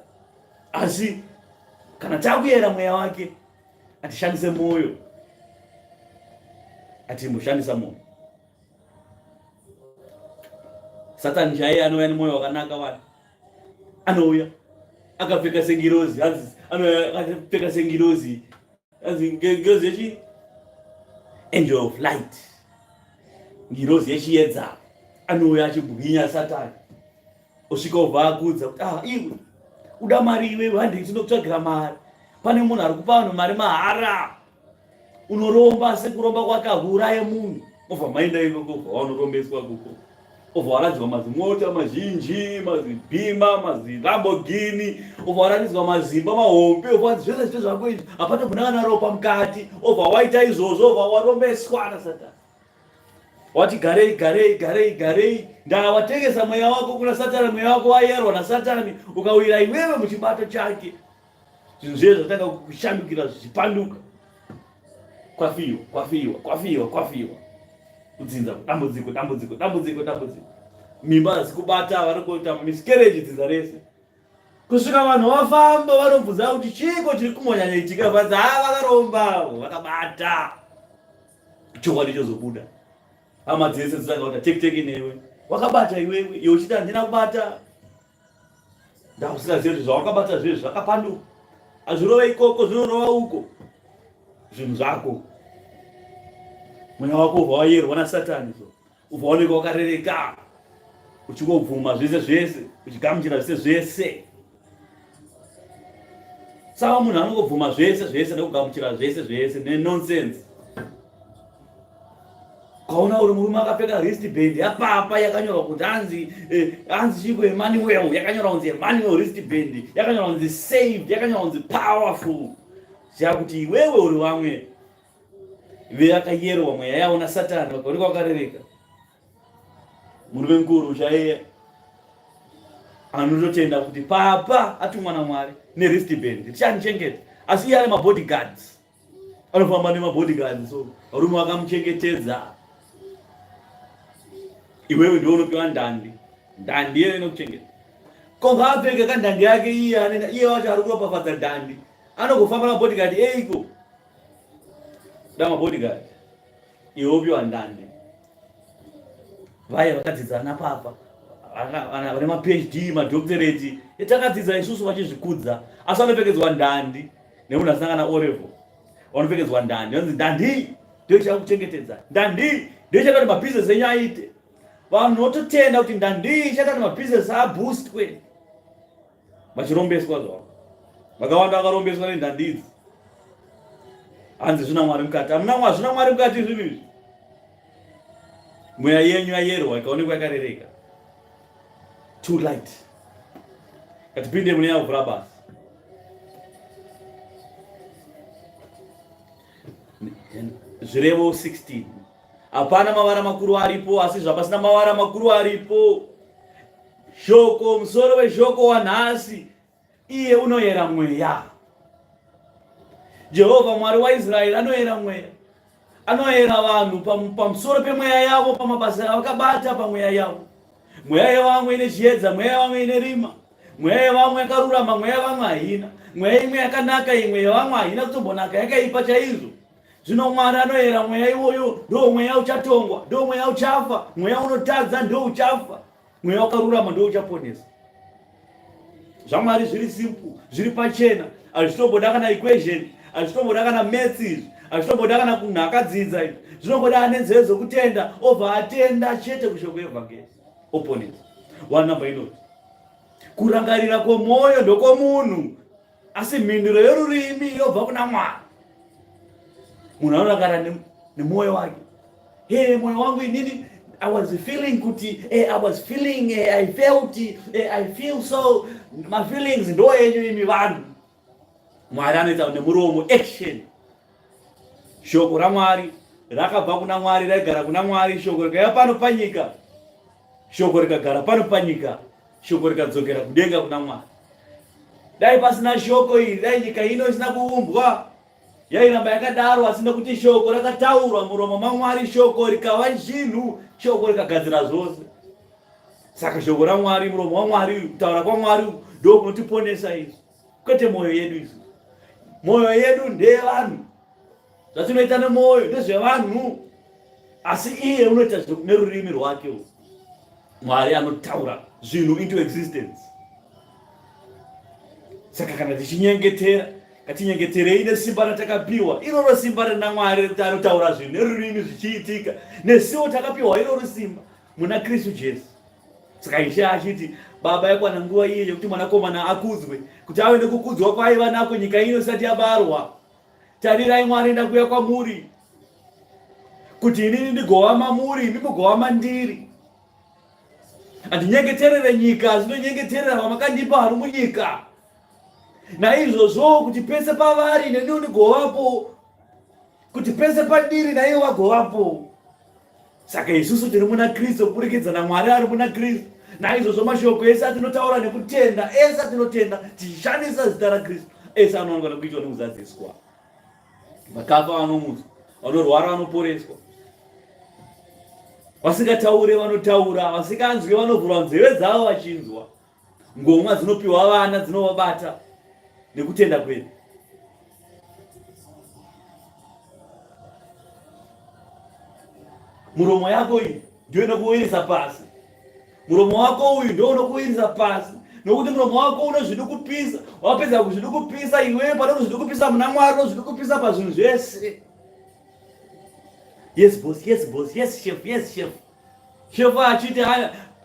Asi kana takuyera mweya wake atishandise mwoyo, atimboshandisa mwoyo. Satani chaiye anouya nemwoyo wakanaka wani, anouya akapfeka sengirozi, hanzi anouya akapfeka sengirozi, hanzi ngirozi yechi angel of light, ngirozi yechiedza, anouya achibwinya Satani, osvika obva akuudza kuti ah, iwe uda mari iwewe, handei tinokutsvagira mari, pane munhu ari kupa vanhu mari mahara, unoromba sekuromba kwakahura yemunhu, obva maenda ikoko, obva wanorombeswa kuko, obva waratidzwa mazimota mazhinji, mazibhima, mazilambogini, obva waratidzwa mazimba mahombe, obva wanzi zvese zvite zvako izvi, hapatobvuna kana ropa mukati, obva waita izvozvo, obva warombeswa naSatani. Wati garei garei garei garei, ndawatengesa mweya wako kuna Satani, mweya wako wayerwa naSatani, ukawira iwewe muchibato chake. Zvinhu zviye zvatanga kushandukira zvichipanduka, kwafiwa kwafiwa kwafiwa kwafiwa, kudzinza dambudziko dambudziko dambudziko dambudziko, mimba hadzikubata, vari kuita miscarriage dzinza rese, kusvika vanhu vafamba vanobvunza kuti chiiko chiri kumbonyanyaitika, vanzi haa vakaromba vakabata, chokwadi chozobuda. Hama dzese dzisanga kuti tekiteki newe wakabata iwewe, iwe uchiti handina kubata, ndakusingazivi kuti zvawakabata zvezvi zvakapanduka, hazvirove ikoko, zvinorova uko, zvinhu zvako, mweya wako ubva wayerwa naSatani, so ubva waoneka wakarereka, uchingobvuma zvese zvese, uchigamuchira zvese zvese. Saka munhu anongobvuma zvese zvese nekugamuchira zvese zvese nenonsense. Ukaona uri murume akapfeka wristband yapapa yakanyorwa kuti hanzi eh, hanzi chiko Emmanuel, yakanyorwa kunzi Emmanuel wristband, yakanyorwa kunzi saved, yakanyorwa kunzi powerful, ziva kuti iwewe uri vamwe veyakayerwa mweya yavo naSatani, vakaonekwa vakarereka. Murume mukuru chaiye anototenda kuti papa atumwa naMwari neristband richandichengeta, asi iye ane mabodyguards, anofamba nemabodyguards, so varume vakamuchengetedza. Iwewe ndiwe unopiwa ndandi, ndandi iyeyo inokuchengeta. Ko ngaapfeke kandandi yake iye, anenge iye wacho ari kuropafadza ndandi, anogofamba namabodyguard eiko? Da mabodyguard, iwe wopiwa ndandi. Vaya vakadzidzana papa Vane maPhD, madoctorate etakadzidza isusu vachizvikudza, asi vanopfekedzwa ndandi nemunhu asina kana orevo. Vanopfekedzwa ndandi, vanonzi ndandi ndiyo ichakuchengetedza, ndandi ndiyo ichaita kuti mabhizinesi enyu aite. Vanhu vototenda kuti ndandi ichaita kuti mabhizinesi abhustwe, vachirombeswa zvavo. Vakawanda vakarombeswa nendandi idzi, hanzi zvina Mwari mukati. Hamuna Mwari, zvina Mwari mukati zvinhu izvi. Mweya yenyu yayerwa ikaonekwa yakarereka. Too light. Katipinde mune yavhura basa. Zvirevo 16. Hapana mavara makuru aripo, asi zvapasina mavara makuru aripo. Shoko, musoro weshoko wanhasi, iye unoyera mweya. Jehovha Mwari waIsraeri anoyera mweya. Anoyera vanhu pamusoro pemweya yavo, pamabasa avakabata pamweya yavo. Mweya yevamwe ine chiedza, mweya yevamwe ine rima. Mweya yevamwe yakarurama, mweya yevamwe haina. Mweya imwe yakanaka, imwe yevamwe haina kutombonaka, yakaipa chaizvo. Zvino Mwari anoyera mweya iwoyo, ndo mweya uchatongwa, ndo mweya uchafa, mweya unotadza ndo uchafa, mweya wakarurama ndo uchaponesa. ZvaMwari zviri simple, zviri pachena, hazvitomboda kana equation, hazvitomboda kana maths izvi, hazvitomboda kana kunhu akadzidza izvi. Zvinongoda ane nzeve dzokutenda, obva atenda chete kushoko yevhangeri, oponesa. One number inoti kurangarira kwomwoyo ndokwomunhu, asi mhinduro yorurimi yobva kuna Mwari. Munhu anorangarira nemwoyo wake. Hey, mwoyo wangu inini I was feeling kuti hey, I was feeling hey, I felt hey, I feel so. My feelings ndo yenyu imi vanhu. Mwari anoita nemuromo action. Shoko raMwari rakabva kuna Mwari, raigara kuna Mwari, shoko rikauya pano panyika, shoko rikagara pano panyika, shoko rikadzokera kudenga kuna Mwari. Dai pasina shoko iri, dai nyika ino isina kuumbwa, yairamba yakadaro, asi nekuti shoko rakataurwa muromo maMwari, shoko rikava chinhu, shoko rikagadzira zvose. Saka shoko raMwari, muromo waMwari, kutaura kwaMwari ndo kunotiponesa izvi, kwete mwoyo yedu izvi. Mwoyo yedu ndeyevanhu, zvatinoita nemwoyo ndezvevanhu, asi iye unoita nerurimi rwake. Mwari anotaura zvinhu into existence. Saka kana tichinyengetera, ngatinyengeterei nesimba ratakapiwa, iroro simba rina Mwari rekuti anotaura zvinhu nerurimi zvichiitika. Nesiwo takapiwa iroro simba muna Kristu Jesu. Saka Ishe achiti, Baba, yakwana nguva iye yekuti mwanakomana akudzwe, kuti ave nekukudzwa kwaaiva nako nyika ino isati yabarwa. Tarirai, Mwari, ndakuya kwamuri, kuti inini ndigova mamuri, imi mugova mandiri. Handinyengeterere nyika, asi ndonyengeterera vamakandipa vari munyika. Naizvozvo kuti pese pavari neniwo ndigovapo, kuti pese pandiri naivo vagovapo. Saka isusu tiri muna Kristu kuburikidza naMwari ari muna Kristu. Naizvozvo mashoko ese atinotaura nekutenda, ese atinotenda tichishandisa zita raKristu, ese anowanikwa nekuitwa nekuzadziswa. Vakafa vanomutswa, vanorwara vanoporeswa, vasingataure vanotaura, vasinganzwe vanovhurwa nzeve dzavo vachinzwa. Ngomwa dzinopiwa vana dzinovabata nekutenda kwedu. Muromo yako iyi ndiyo inokuwirisa pasi. Muromo wako uyu ndio unokuwirisa pasi, nokuti muromo wako unozvidukupisa. Wapedza kuzvidukupisa iwewe, pane kuzvidukupisa muna Mwari, unozvidukupisa pazvinhu zvese. Yes boss, yes boss, yes chef, yes chef. Chef achiti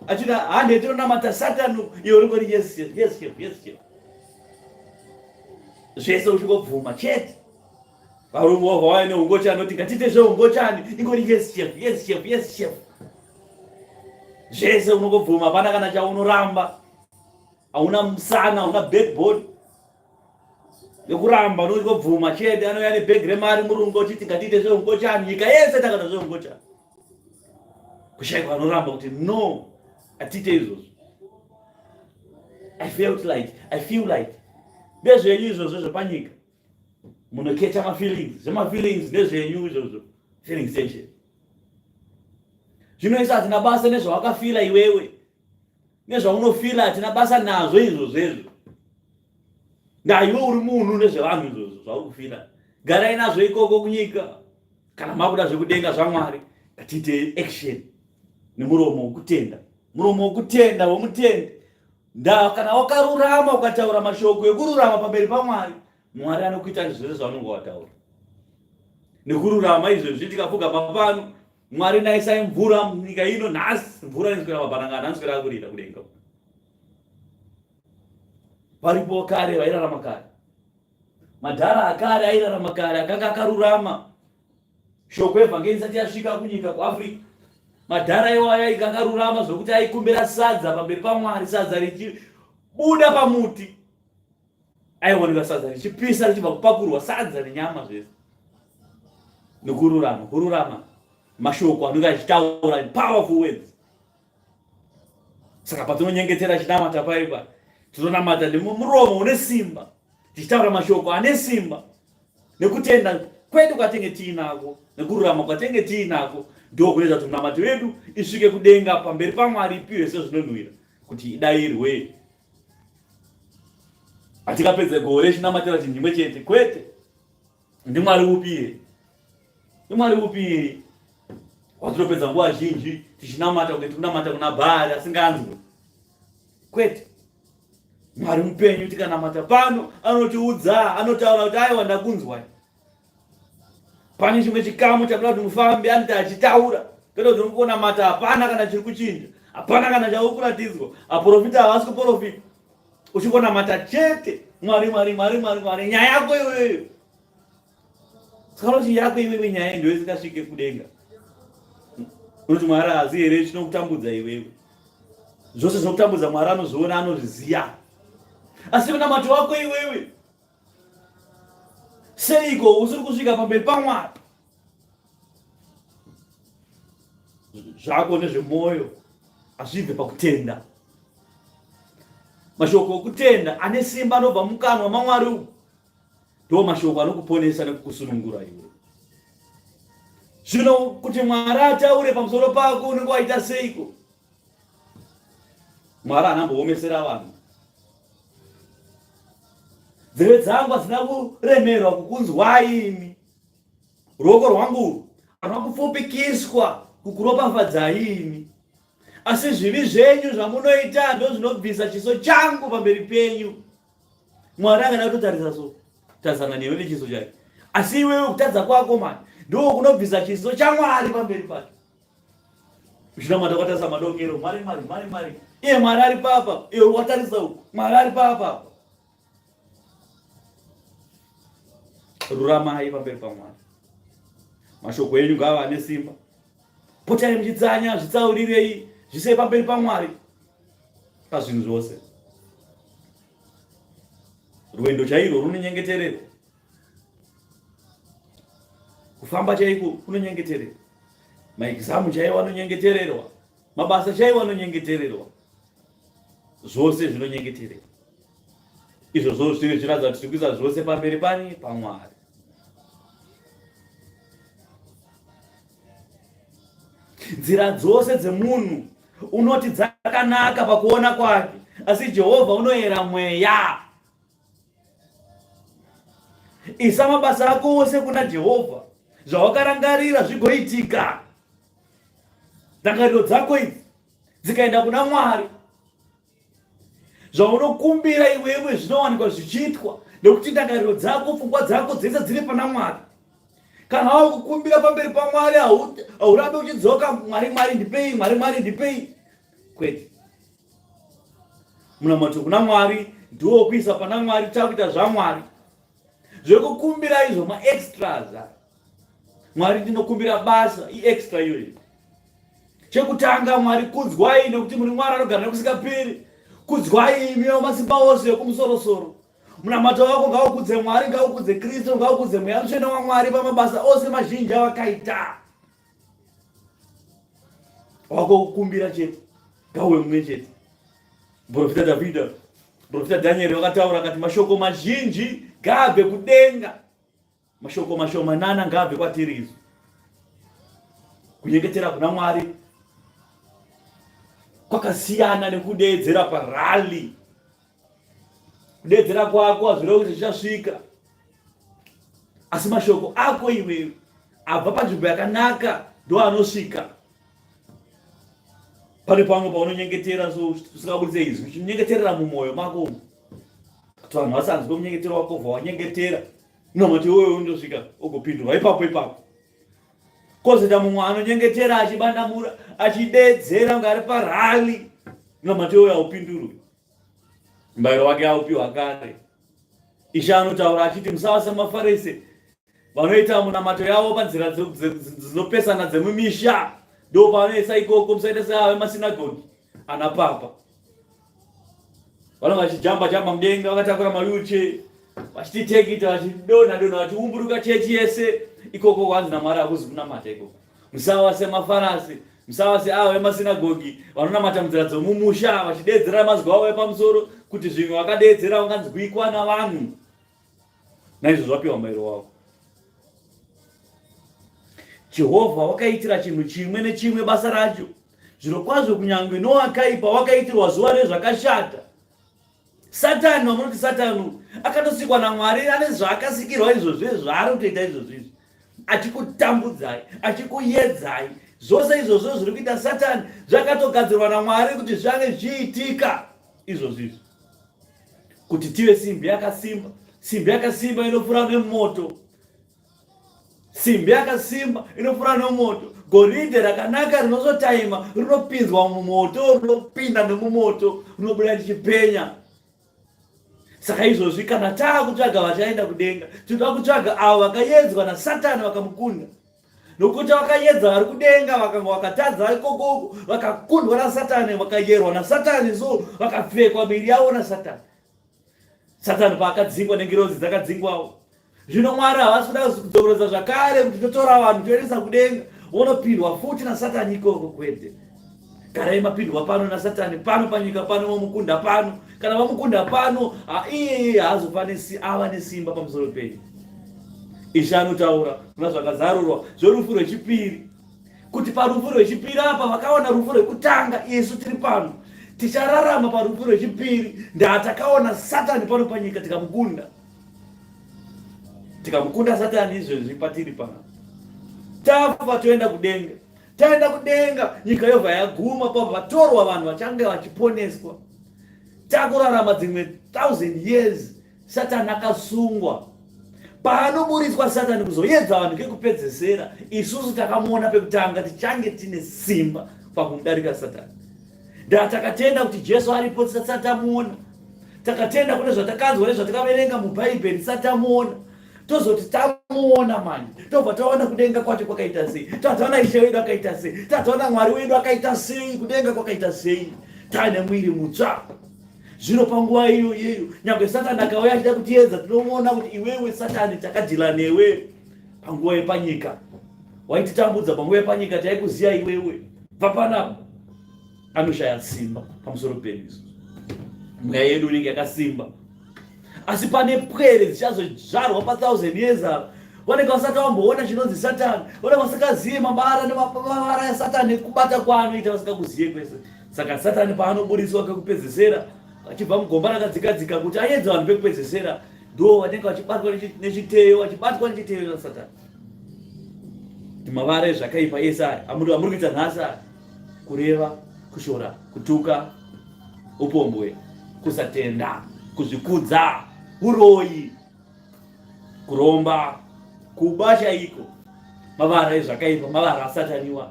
achiti hande tinonamata Satan, iwe uri kuri yes chef, yes chef, yes chef. Zvese uchingobvuma chete. Varume vobva vauya neungochani voti ngatiite zveungochani, ingori yes chef, yes chef, yes chef. Zvese unongobvuma, hapana kana chaunoramba. Hauna musana, hauna backbone yekuramba, unongobvuma chete. Anouya nebhegi remari murungu uchiti ngatiite zveungochani, nyika yese takata zveungochani. Kushaikwa anoramba kuti no, atiite izvozvo. I felt like, I feel like. Ndezvenyu izvozvo zvepanyika. Munokecha mafeelings, zvemafeelings ndezvenyu izvozvo. Feeling station. Zvino isu hatina basa nezvawakafila iwewe, nezvaunofila hatina basa nazvo izvozvo izvo. Ndaiwe uri munhu nezvevanhu izvozvo zvauri kufila, garai nazvo ikoko kunyika. Kana makuda zvekudenga zvaMwari, ngatiite action nemuromo wekutenda. Muromo wokutenda wemutendi ndaa kana wakarurama ukataura mashoko ekururama pamberi paMwari, Mwari anokuita zvese zvaunenge wataura nekururama. Izvezvi tikapfugama pano, Mwari naisai mvura munyika ino nhasi, mvura inoswera mabhanangana anoswera akurira kudenga. Varipo kare vairarama kare, madhara akare airarama kare akanga akarurama. Shoko evhangeri isati yasvika kunyika kuAfrica, madhara iwayo ainge akarurama zvokuti aikumbira sadza pamberi paMwari, sadza richibuda pamuti. Aioneka sadza richipisa richibva kupakurwa, sadza nenyama zvese. Nekururama, kururama mashoko anenge achitaura powerful words. Saka patinonyengetera chinamata paipa, tinonamata nemuromo une simba, tichitaura mashoko ane simba nekutenda kwedu kwatenge tiinako nekururama kwatenge tiinako, ndo kunoita kuti munamato yedu isvike kudenga pamberi paMwari, ipiwe sezvinonhuwira kuti idairwe. Hatingapedze gore chinamatira chinhu chimwe chete, kwete. NdiMwari upi iye? NdiMwari upi iye watinopedza nguva zhinji tichinamata kunge tikunamata kuna Bhaari asinganzwi? Kwete. Mwari mupenyu, tikanamata pano anotiudza, anotaura kuti aiwa, ndakunzwa. Pane chimwe chikamu chakuda kuti mufambe, anoti achitaura. Kwete kuti unonamata hapana kana chiri kuchinja, hapana kana chauri kuratidzwa, aprofita havasi kuprofita, uchingonamata chete, Mwari, Mwari, Mwari, Mwari, Mwari. Nyaya yako iyoyo, saka unoti yako iwewe nyaya ndiyo isingasvike kudenga. Unoti Mwari haazi here chinokutambudza iwewe? Zvose zvinokutambudza Mwari anozviona, anozviziva, asi munamato wako iwewe seiko usiri kusvika pamberi paMwari? Zvako nezvemwoyo hazvibve pakutenda. Mashoko okutenda ane simba anobva mukanwa maMwari umu ndo mashoko anokuponesa nekukusunungura iwe. Zvino kuti Mwari ataure pamusoro pako, unenge waita seiko? Mwari anamboomesera vanhu. Nzeve dzangu hadzina kuremerwa kukunzwai imi, ruoko rwangu haruna kupfupikiswa kukuropafadzai imi, asi zvivi zvenyu zvamunoita ndozvinobvisa chiso changu pamberi penyu. Mwari akada kutotarisa so tarisana newe nechiso chake, asi iwewe kutadza kwako mani ndo kunobvisa chiso chaMwari pamberi pake. Uchinamata kwatarisa madokero, Mwari, Mwari, Mwari, Mwari, iye Mwari ari papa, iwe watarisa uku, Mwari ari papa. Ruramai pamberi paMwari, mashoko enyu ngaava ane simba. Potai muchitsanya, zvitsaurirei, zvisei pamberi paMwari pazvinhu zvose. Rwendo chairwo runonyengetererwa, kufamba chaiko kunonyengetererwa, maexamu chaiwo anonyengetererwa, mabasa chaiwo anonyengetererwa, zvose zvinonyengetererwa. Izvozvo zviri zviratidza kuti tiri kuisa zvose pamberi pani paMwari. Nzira dzose dzemunhu unoti dzakanaka pakuona kwake, asi Jehovha unoyera mweya. Isa mabasa ako ose kuna Jehovha, zvawakarangarira zvigoitika. Ndangariro dzako idzi dzikaenda kuna Mwari, zvaunokumbira iwewe zvinowanikwa zvichiitwa, nekuti ndangariro dzako, pfungwa dzako dzese dziri pana Mwari. Kana wakukumbira pamberi paMwari, haurambe uchidzoka, Mwari, Mwari ndipei, Mwari, Mwari ndipei. Kwete. Munamato kuna Mwari ndiwo kuisa pana Mwari, takuita zvaMwari. Zvekukumbira izvo maextras. Mwari ndinokumbira basa, iextra iyoyo. Chekutanga, Mwari kudzwai, nekuti muri Mwari anogara nekusingaperi. Kudzwai imi wamasimba ose ekumusorosoro. Munamato wako ngaukudze Mwari, ngaukudze Kristu, ngaukudze Mweya Mutsvene waMwari pamabasa ose mazhinji avakaita. Wako kukumbira chete, ngauve mumwe chete. Muprofita Davida, muprofita Danieri vakataura akati mashoko mazhinji ngaabve kudenga, mashoko mashomanana ngaabve kwatiri isu. Kunyengetera kuna Mwari kwakasiyana nekudeedzera parally. Kudeedzera kwako hazvirevi kuti zvichasvika, asi mashoko ako iwewe abva panzvimbo yakanaka ndo anosvika. Pane pamwe paunonyengetera so usingabudise izwi, uchinyengeterera mumwoyo mako umu kuti vanhu vasanzwe munyengetero wako, bva wanyengetera unamati iwoyo undosvika ugopindurwa ipapo ipapo. Kozoita mumwe anonyengetera achibandamura achideedzera kunge ari parali, unamati iwoyo haupindurwi, mubayiro wake aupiwa kare. Ishe anotaura achiti musava semaFarise vanoita munamato yavo panzira dzinopesana dzemumisha, ndo pavanoisa ikoko. Musaita seava vemasinagogi ana papa vanenge vachijamba jamba mudenga vakatakura mawheelchair vachititekita vachidonha donha vachiumburuka chechi yese ikoko. Kwanzi naMwari hakuzi kunamata ikoko. Musava semaFarasi, musava seava vemasinagogi vanonamata munzira dzomumusha vachideedzera mazwi avo epamusoro kuti zvimwe vakadeedzera vanganzwikwa navanhu. Naizvozvo vapiwa mubayiro wavo. Jehovha wakaitira chinhu chimwe nechimwe basa racho. Zvirokwazvo kunyange nowakaipa wakaitirwa zuva rezvakashata. Satani wamunoti Satani akatosikwa naMwari, ane zvaakasikirwa izvozvo izvo zvaari kutoita izvozvo izvi, achikutambudzai, achikuyedzai. Zvose izvozvo zviri kuita Satani zvakatogadzirwa naMwari kuti zvange zvichiitika izvozvo izvi, kuti tive simbi yakasimba. Simbi yakasimba inopfuura nemoto, simbi yakasimba inopfuura nomoto. Goridhe rakanaka rinozotaima rinopinzwa mumoto, rinopinda nemumoto, rinobuda richipenya. Saka izvozvi kana taakutsvaga vachaenda kudenga, tinoda kutsvaga avo vakayedzwa naSatani vakamukunda, nokuti vakayedza vari kudenga vakanga vakatadza ikokoko, vakakundwa naSatani, vakayerwa naSatani, so vakapfekwa miri yavo naSatani. Satani paakadzingwa nengirozi dzakadzingwawo. Zvino Mwari havasi kuda kudzokorodza zvakare kuti totora vanhu toendesa kudenga vonopindwa futi naSatani ikoko. Kwete, garai mapindwa pano naSatani pano panyika pano, vomukunda pano. Kana vamukunda pano, iyeye haazofa ava nesimba pamusoro penyu. Ishe anotaura kuna zvakazarurwa zvorufu rwechipiri kuti parufu rwechipiri apa vakaona rufu rwekutanga, isu tiri pano tichararama parufu rwechipiri. Ndaa takaona Satani pano panyika tikamukunda, tikamukunda Satani izvezvi patiri pano. Tafa toenda kudenga, taenda kudenga nyika yobva yaguma, pabva vatorwa vanhu vachange vachiponeswa. Takurarama dzimwe 1000 years Satani akasungwa. Paanoburitswa Satani kuzoyedza vanhu kekupedzesera, isusu takamuona pekutanga tichange tine simba pakumudarika Satani. Ndaa takatenda kuti Jesu aripo tisati tamuona. Takatenda kune zvatakanzwa nezvatakaverenga muBhaibheri tisati tamuona. Tozoti tamuona manje, tobva taona kudenga kwacho kwakaita sei, tobva taona Ishe wedu akaita sei, tobva taona Mwari wedu akaita sei, kudenga kwakaita sei, taane mwiri mutsva. Zvino panguva iyo iyeyo, nyangwe Satani akauya achida kutiedza, tinomuona kuti iwewe Satani, takadhila newe panguva yepanyika, waititambudza panguva yepanyika, taikuziva iwewe, bva panapa. Anoshaya simba pamusoro pedu isu, mweya yedu inenge yakasimba. Asi pane pwere dzichazozvarwa pa1000 years ava, vanenge vasati vamboona chinonzi Satani, vanenge vasikazive mabara nemavara aSatani nekubata kwaanoita, vasingakuzive kwese. Saka Satani paanoburitswa kekupedzesera achibva mugomba rakadzikadzika kuti ayedze vanhu pekupedzesera, ndo vanenge vachibatwa nechiteyo, vachibatwa nechiteyo chaSatani. Kuti mavara ezvakaipa ese aya amuri kuita nhasi aya, kureva, kushora, kutuka, upombwe, kusatenda, kuzvikudza, uroyi, kuromba, kuba chaiko, mavara ezvakaipa, mavara asataniwa.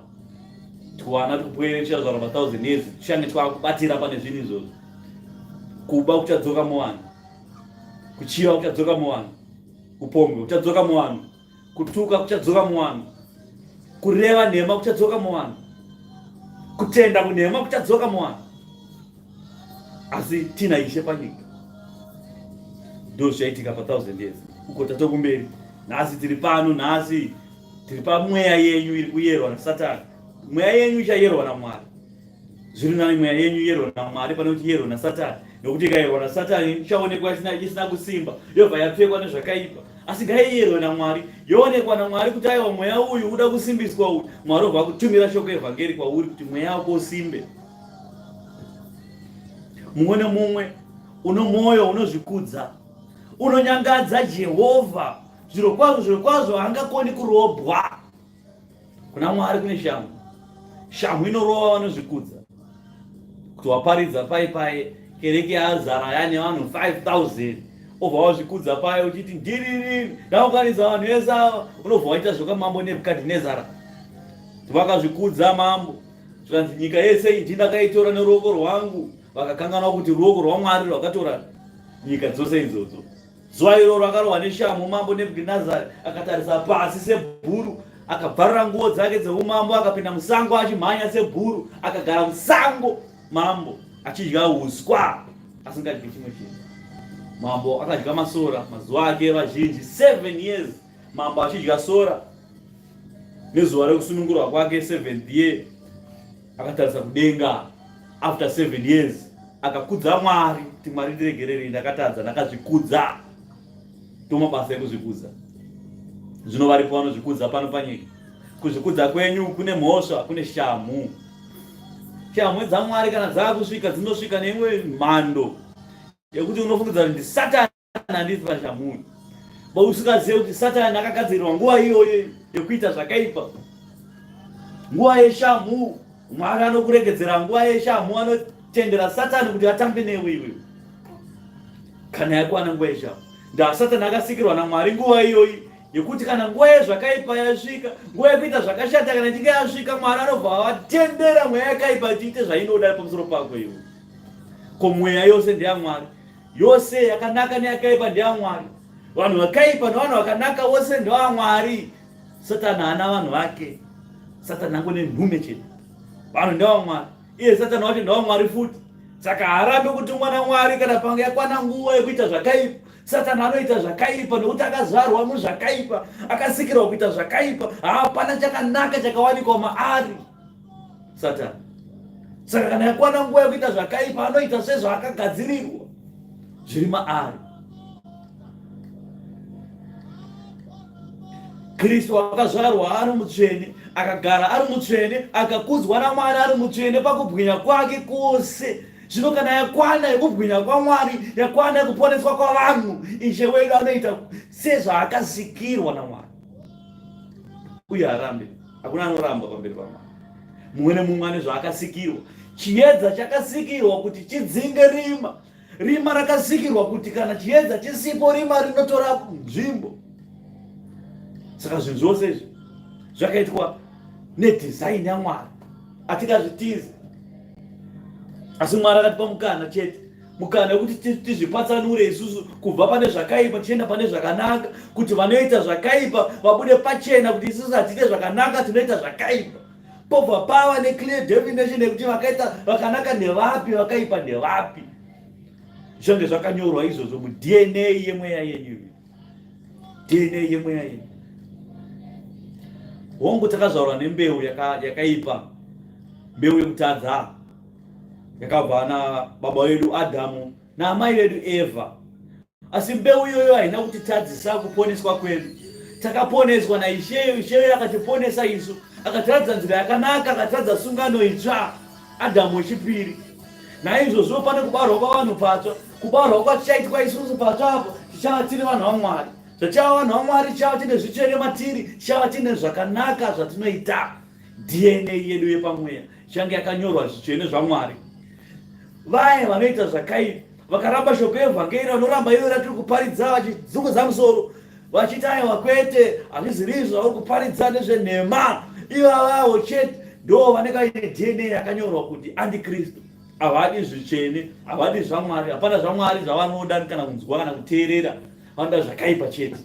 Twana tupwere tichazvarwa pa1000 years tichange twakubatira pane zvinhu izvozvo. Kuba kuchadzoka muvanhu, kuchiva kuchadzoka muvanhu, upombwe kuchadzoka muvanhu, kutuka kuchadzoka muvanhu, kureva nhema kuchadzoka muvanhu, kutenda kunhema kuchadzoka muvanhu. Asi tina Ishe panyika, ndo zvichaitika pa1000 years uko. Tatokumberi nhasi, tiri pano nhasi, tiri pamweya yenyu iri kuyerwa naSatani. Mweya yenyu ichayerwa naMwari. Zviri nani mweya yenyu iyerwe naMwari pane kuti iyerwe naSatani, nokuti ikayerwa naSatani ichaonekwa isina kusimba, yobva yapfekwa nezvakaipa. Asi ngaiyerwe naMwari, yoonekwa naMwari kuti aiwa, mweya uyu uda kusimbiswa uyu. Mwari obva akutumira shoko evhangeri kwauri kuti mweya wako usimbe. Mumwe nemumwe uno mwoyo unozvikudza unonyangadza Jehovha. Zvirokwazvo, zvirokwazvo, haangakoni kurobwa. Kuna Mwari kune shamhu, shamhu inorova vanozvikudza. Kuti waparidza pai pai kereke yazara yane vanhu 5000 obva wazvikudza paye uchiti ndirini ndaunganidza vanhu vese ava, unobva waita zvokamambo Nebhukadhinezara. Vakazvikudza mambo zvikanzi nyika yese iyi ndakaitora neruoko rwangu, vakakanganwa kuti ruoko rwaMwari rwakatora nyika dzose idzodzo. Zuva iroro akarohwa neshamhu mambo Nebhukadhinezari akatarisa pasi sebhuru, akabvarura nguo dzake dzeumambo akapinda musango achimhanya sebhuru, akagara musango mambo achidya uswa asingadyi chimwe chinhu. Mambo akadya masora mazuva ake vazhinji 7 years, mambo achidya sora. Nezuva rekusunungurwa kwake 7th year akatarisa kudenga after 7 years akakudza Mwari kuti Mwari ndiregererei, ndakatadza, ndakazvikudza. Ndomabasa ekuzvikudza. Zvino varipo vanozvikudza pano panyika. Kuzvikudza kwenyu kune mhosva, kune shamhu. Shamhu dzaMwari kana dzakusvika dzinosvika neimwe mhando yekuti unofungidza kuti ndisatani handiti pashamhu, but usingazive kuti Satani akagadzirirwa nguva iyoyo yekuita zvakaipa. Nguva yeshamhu Mwari anokuregedzera, nguva yeshamhu anotendera Satani kuti atambe newe iwe kana yakwana nguva yeshamhu. Ndaa Satani akasikirwa naMwari nguva iyoyi yekuti kana nguva yezvakaipa yasvika, nguva yekuita zvakashata kana ichinge yasvika, Mwari anobva avatendera mweya yakaipa ichiite zvainoda pamusoro pako iwe. Ko mweya yose ndeyaMwari, yose yakanaka neyakaipa ndeyaMwari. Vanhu vakaipa nevanhu vakanaka vose ndevaMwari. Satani haana vanhu vake, Satani angone nhume chete. Vanhu ndevaMwari, iye Satani wacho ndewaMwari futi. Saka haarambi kutumwa naMwari kana panga yakwana nguva yekuita zvakaipa. Satani anoita zvakaipa nekuti akazvarwa muzvakaipa, akasikirwa kuita zvakaipa. Hapana chakanaka chakawanikwa maari Satani. Saka kana yakwana nguva yekuita zvakaipa anoita sezvaakagadzirirwa zviri maari. Kristu akazvarwa ari mutsvene, akagara ari mutsvene, akakudzwa naMwari ari mutsvene pakubwinya kwake kwose. Zvino kana yakwana yekubwinya kwaMwari, yakwana yekuponeswa kwavanhu, Ishe wedu anoita sezvaakasikirwa naMwari. Uye harambe, hakuna anoramba pamberi paMwari. Mumwe nemumwe ane zvaakasikirwa. Chiedza chakasikirwa kuti chidzinge rima. Rima rakasikirwa kuti kana chiedza chisipo, rima rinotora nzvimbo. Saka zvinhu zvose izvi zvakaitwa nedesign yaMwari, hatingazvitizi. Asi Mwari akatipa mukana chete, mukana wekuti tizvipatsanure isusu kubva pane zvakaipa tichienda pane zvakanaka, kuti vanoita zvakaipa vabude pachena kuti isusu hatiite zvakanaka, tinoita zvakaipa. Pobva pava neclear definition yekuti vakaita vakanaka ndevapi, vakaipa ndevapi. Zvange zvakanyorwa izvozvo muDNA yemweya yenyu, DNA yemweya yenyu. Hongu, takazvarwa nembeu yakaipa, mbeu yekutadza yakabva na baba vedu Adhamu naamai vedu Evha. Asi mbeu iyoyo haina kutitadzisa kuponeswa kwedu. Takaponeswa naIsheyo, Isheyo akatiponesa isu, akatiratidza nzira yakanaka, akatiratidza sungano itsva, Adhamu wechipiri. Naizvozvo pane kubarwa kwavanhu patsva, kubarwa kwatichaitwa isusu patsva apo tichava tiri vanhu vaMwari. Zvatichava vanhu vaMwari, tichava tine zvitsvene matiri, tichava tine zvakanaka zvatinoita. DNA yedu yepamweya ichange yakanyorwa zvitsvene zvaMwari. Vaya vanoita zvakaipa vakaramba shoko yevhangeri, vanoramba iyo ratiri kuparidza, vachidzungudza musoro vachiti aiwa kwete, hazviziri izvo zvauri kuparidza, nezvenhema. Ivavawo chete ndo vanenge vaine DNA yakanyorwa kuti antikristu. Havadi zvitsvene, havadi zvaMwari, hapana zvaMwari zvavanoda kana kunzwa kana kuteerera, vanoda zvakaipa chete.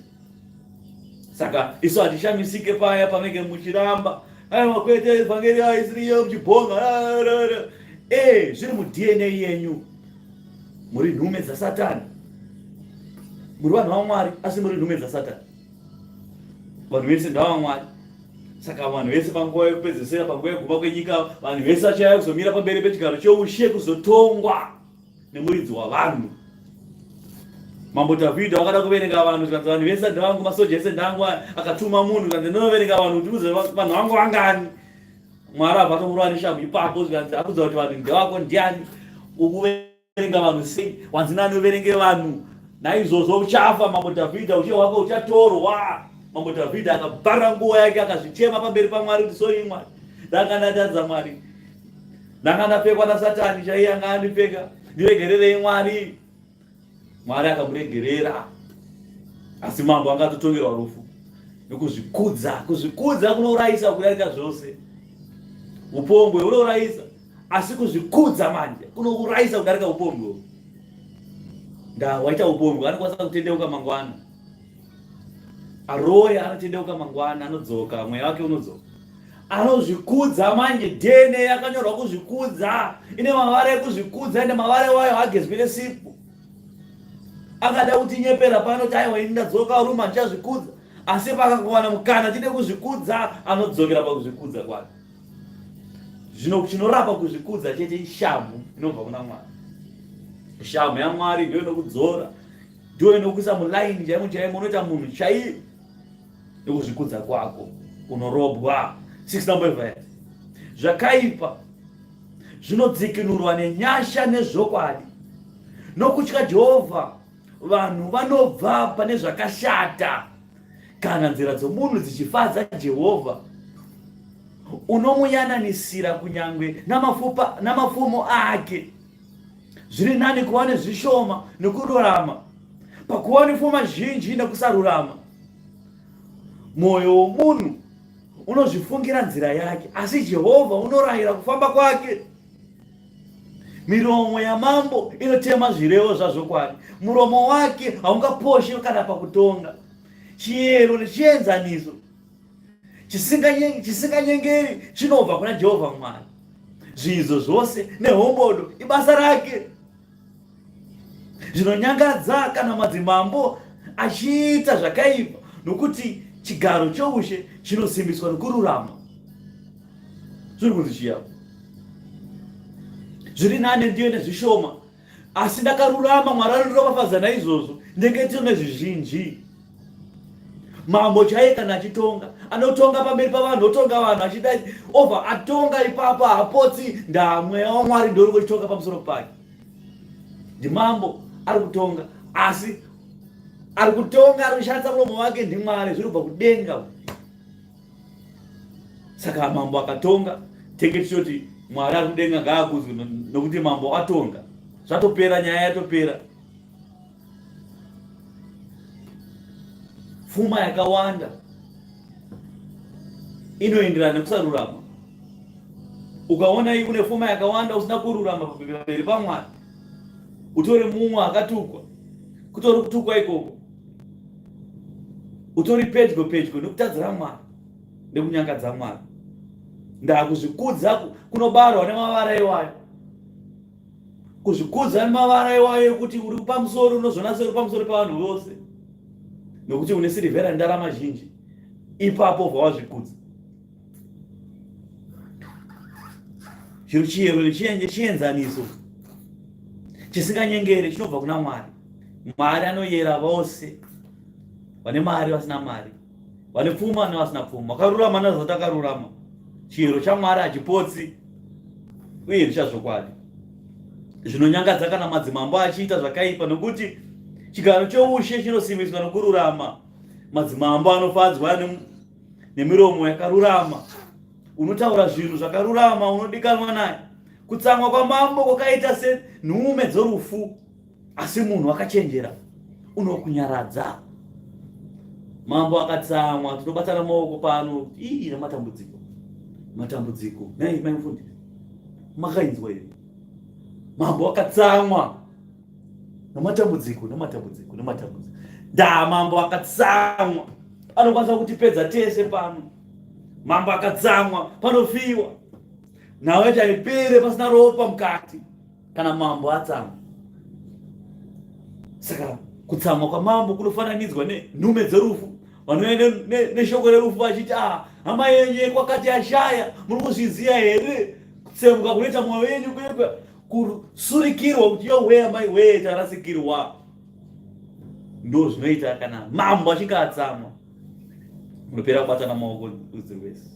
Saka isu hatishamisike paya panenge muchiramba aiwa kwete, vhangeri haisiriyo, muchibhonga zviri muDNA yenyu. Muri nhume dzaSatani, muri vanhu vaMwari asi muri nhume dzaSatani. Vanhu vese ndavaMwari. Saka vanhu vese panguva yekupedzesera, panguva yekuguma kwenyika, vanhu vese vachauya kuzomira pamberi pechigaro cheushe kuzotongwa nemuridzi wavanhu. Mambo Dhavhidha wakada kuverenga vanhu, zvikanzi vanhu vese ndevangu, masoja ese ndangu. Akatuma munhu, zvikanzi ndinoverenga vanhu kuti uze vanhu vangu vangani. Mwari abva atomurova neshamhu ipapo, zvikanzi akudza kuti vanhu ndevako ndiani, ukuverenga vanhu sei, wanzi nani uverenge vanhu? Naizvozvo uchafa, Mambo Dhavhidha, ushe hwako huchatorwa. Mambo Dhavhidha akabvara nguo yake akazvichema pamberi paMwari kuti sori Mwari, ndanga ndatadza Mwari. Ndanga ndapfekwa nasatani chaiye anga andipfeka. Ndiregererei Mwari. Mwari akamuregerera. Asi mambo anga atotongerwa rufu. Nekuzvikudza, kuzvikudza kunourayisa kudarika zvose. Upombwe hunourayisa, asi kuzvikudza manje kunourayisa kudarika upombwe. Nda waita upombwe anokwanisa kutendeuka mangwana. Aroya anotendeuka mangwana anodzoka, mweya wake unodzoka. Anozvikudza manje DNA yakanyorwa kuzvikudza, ine mavara ekuzvikudza ende mavara iwayo hagezwi nesipo. Akada kutinyepera pano kuti aiwa ini ndadzoka ruma ndichazvikudza, asi pakangowana mukana tide kuzvikudza anodzokera pakuzvikudza kwake. Zvino chinorapa kuzvikudza chete ishamhu inobva kuna Mwari. Shamhu yaMwari ndiyo inokudzora, ndiyo inokuisa mulaini chaimo chaimo, unoita munhu chaiye nekuzvikudza kwako unorobwa. 6 number verse. Zvakaipa zvinodzikinurwa nenyasha nezvokwadi. Nokutya Jehovha vanhu vanobva pane zvakashata. Kana nzira dzomunhu dzichifadza Jehovha, unomuyananisira kunyange namafupa namapfumo ake. Zviri nani kuva nezvishoma nokururama pakuva nepfuma zhinji nokusarurama. Mwoyo womunhu unozvifungira nzira yake, asi Jehovha unorayira kufamba kwake. Miromo yamambo inotema zvirevo zvazvokwadi, muromo wake haungaposhi kana pakutonga. Chiyero nechienzaniso chisinganyengeri chinobva kuna Jehovha Mwari. Zviidzo zvose nehombodo ibasa rake. Zvinonyangadza kana madzimambo achiita zvakaipa, nokuti chigaro choushe chinosimbiswa nokururama. Zviri kunzi chiya zviri nane ndiyo nezvishoma, asi ndakarurama. Mwari anondiropafadza naizvozvo, ndenge tino nezvizhinji. Mambo chaiye kana achitonga anotonga pamberi pavanhu, otonga vanhu achida obva atonga ipapo, haapotsi. Ndamweya waMwari ndouri kuchitonga pamusoro pake. Ndimambo ari kutonga, asi ari kutonga ari kushandisa muromo wake ndiMwari, zviri kubva kudenga. Saka mambo akatonga, tenge tichoti Mwari ari kudenga ngaakudzwe nokuti mambo atonga. Zvatopera, nyaya yatopera. Pfuma yakawanda inoenderana nekusarurama. Ukaona iyi une pfuma yakawanda usina kururama pamberi paMwari, utori mumwe akatukwa, kutori kutukwa ikoko, utori pedyo pedyo nekutadzira Mwari nekunyangadza Mwari. Ndakuzvikudza kunobarwa nemavara iwayo. Kuzvikudza nemavara iwayo ekuti uri pamusoro, unozoona seuri pamusoro pevanhu vose nokuti une sirivhera nendarama zhinji, ipapo ubva wazvikudza. Chiro chiyero nechienzaniso chisinganyengeri chinobva kuna Mwari. Mwari anoyera vose vane mari, vasina mari, vane pfuma nevasina pfuma, vakarurama nevasati vakarurama. Chiyero chaMwari hachipotsi uye ndichazvokwadi. Zvinonyangadza kana madzimambo achiita zvakaipa, nokuti chigaro choushe chinosimbiswa nokururama. Madzimambo anofadzwa nemiromo yakarurama. Unotaura zvinhu zvakarurama unodikanwa naye. Kutsamwa kwamambo kwakaita senhume dzorufu, asi munhu akachenjera unokunyaradza. Mambo akatsamwa, tinobatana maoko pano. Ii, nematambudziko, matambudziko. Nhai mai mufundisi, makainzwa here? Mambo akatsamwa nematambudziko, nematambudziko, nematambudziko. Ndaa mambo akatsamwa anokwanisa kutipedza tese pano. Mambo akatsamwa panofiwa, nhau yacho haipere pasina ropa mukati kana mambo atsamwa. Saka kutsamwa kwamambo kunofananidzwa nenhume dzerufu vanouya neshoko rerufu vachiti, ah, hama yenyu yekwakati yashaya, muri kuzviziva here? Kutsemuka kunoita mwoyo yenyu kuye kusurikirwa kuti yowe amai wee tarasikirwa. Ndo zvinoita kana mambo achinge atsamwa, munopera kubatana maoko rudzi rwese.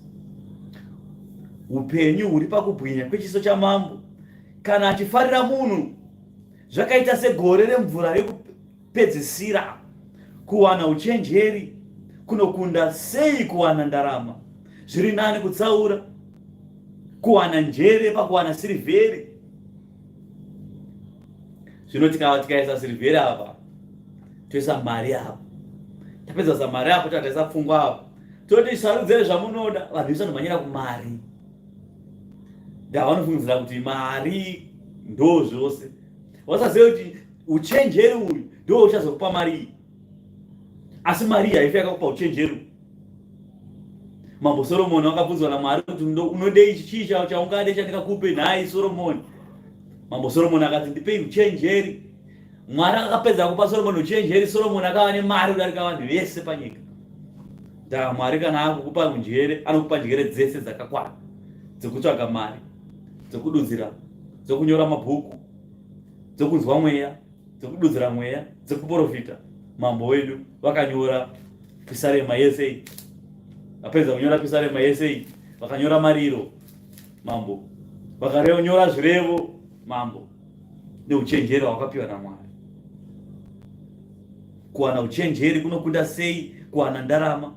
Upenyu huri pakubwinya kwechiso chamambo. Kana achifarira munhu, zvakaita segore remvura rekupedzisira. Kuwana uchenjeri kunokunda sei kuwana ndarama. Zviri nani kutsaura Kuwana njere pakuwana sirivheri. Zvino tikava tikaisa sirivheri apa, toisa mari apa, tapedza kuisa mari apo, tataisa pfungwa apa, toti sarudzei zvamunoda. Vanhu vese vanomhanyira kumari, ndavanofungidzira kuti mari ndo zvose, vasazive kuti uchenjeri uyu ndo uchazokupa mari iyi, asi mari iyi haifi yakakupa uchenjeri. Mambo Soromoni wakabvunzwa naMwari kuti unodei, chii chaungade chandikakupe nhai Soromoni? Mambo Soromoni akati, ndipei uchenjeri. Mwari akapedza kupa Soromoni uchenjeri, Soromoni akava nemari kudarika vanhu vese panyika. Ndaa Mwari kana akukupa njere, anokupa njere dzese dzakakwana, dzekutsvaga mari, dzekududzira, dzekunyora mabhuku, dzekunzwa mweya, dzekududzira mweya, dzekuprofita. Mambo wedu vakanyora pisarema yese iyi, vapedza kunyora pisarema yese iyi, vakanyora mariro mambo, vakanyora zvirevo mambo, neuchenjeri hwakapiwa naMwari. Kuwana uchenjeri kunokunda sei kuwana ndarama?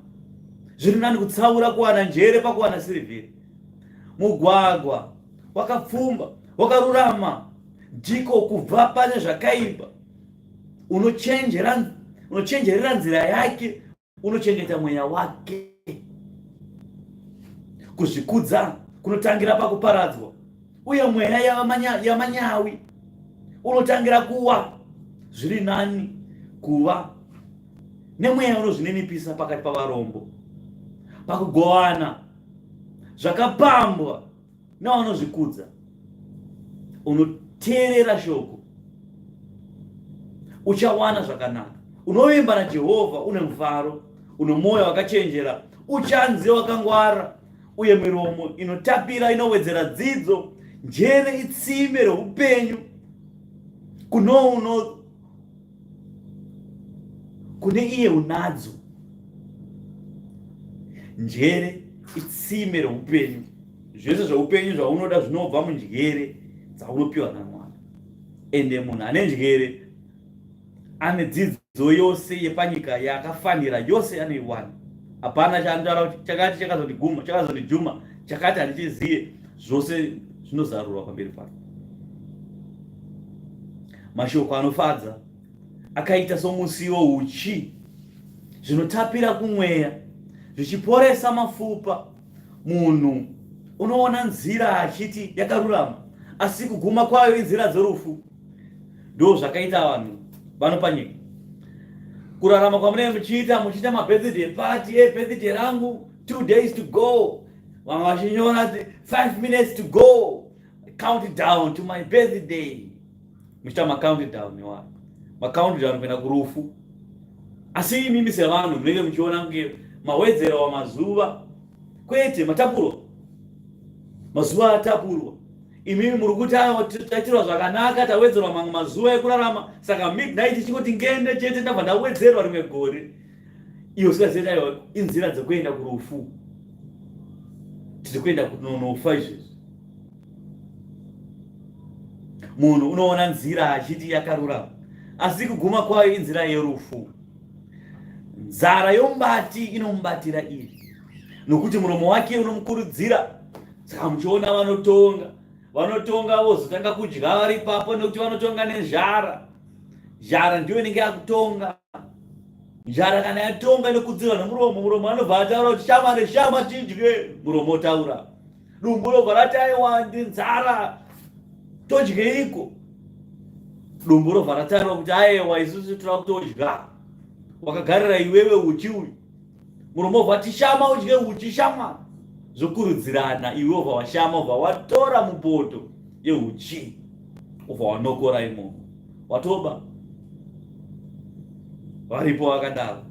Zviri nani kutsaura kuwana njere pakuwana sirivheri. Mugwagwa wakapfumba wakarurama ndiko kubva pane zvakaipa. Unochenjera, unochenjerera nzira yake, unochengeta mweya wake. Kuzvikudza kunotangira pakuparadzwa, uye mweya yamanyawi unotangira kuwa. Zviri nani kuva nemweya unozvininipisa pakati pavarombo, pakugovana zvakapambwa nevanozvikudza. Unoteerera shoko, uchawana zvakanaka. Unovimba naJehovha une mufaro, une mwoyo wakachenjera, uchanzi wakangwara, uye miromo inotapira inowedzera dzidzo. Njere itsime reupenyu kuno uno kune iye unadzo. Njere itsime reupenyu. Zvese zveupenyu zvaunoda zvinobva munjere dzaunopiwa naMwari. Ende munhu ane njere ane dzidzo yose yepanyika yakafanira, yose anoiwana. Hapana chaanotaura kuti chakati chakazondiguma, chakazondijuma, chakati handichiziye. Zvose zvinozarurwa pamberi pake. Mashoko anofadza akaita somusiwo uchi, zvinotapira kumweya, zvichiporesa mafupa. Munhu unoona nzira achiti yakarurama, asi kuguma kwayo inzira dzorufu. Ndo zvakaita vanhu vano panyika. Kurarama kwamunenge muchiita, muchiita mabirthday party, e birthday rangu, 2 days to go, vamwe vachinyora 5 minutes to go, count down to my birthday, muchiita macount down iwayo, macount down kuenda kurufu. Asi imimi sevanhu munenge muchiona kunge mawedzerwa mazuva. Kwete, matapurwa mazuva, atapurwa. Imimi muri kuti aiwa, taitirwa zvakanaka, tawedzerwa mamwe mazuva ekurarama, saka midnight ichingoti ngende chete, ndabva ndawedzerwa rimwe gore. Iyo usingazivi, aiwa, inzira dzekuenda kurufu, tiri kuenda kunonofa izvezvi. Munhu unoona nzira achiti yakarurama, asi kuguma kwayo inzira yerufu. Nzara yomubati inomubatira iri, nokuti muromo wake unomukurudzira. Saka muchiona vanotonga, vanotonga vozotanga kudya vari ipapo, nekuti vanotonga nenzara. Nzara ndiyo inenge yakutonga. Nzara kana yatonga inokudzirwa nemuromo. Muromo anobva ataura kuti shama neshama tidye, muromo otaura. Dumbu robva rati aiwa, ndinzara, todyeiko? Dumbu robva rataura kuti aiwa, isusu tira kutodya, wakagarira iwewe uchi uyu. Muromo obva tishama udye uchi shama, zvokurudzirana. Iwe obva washama, obva watora mupoto yeuchi, obva wanokora imomo, watoba. Varipo vakadaro.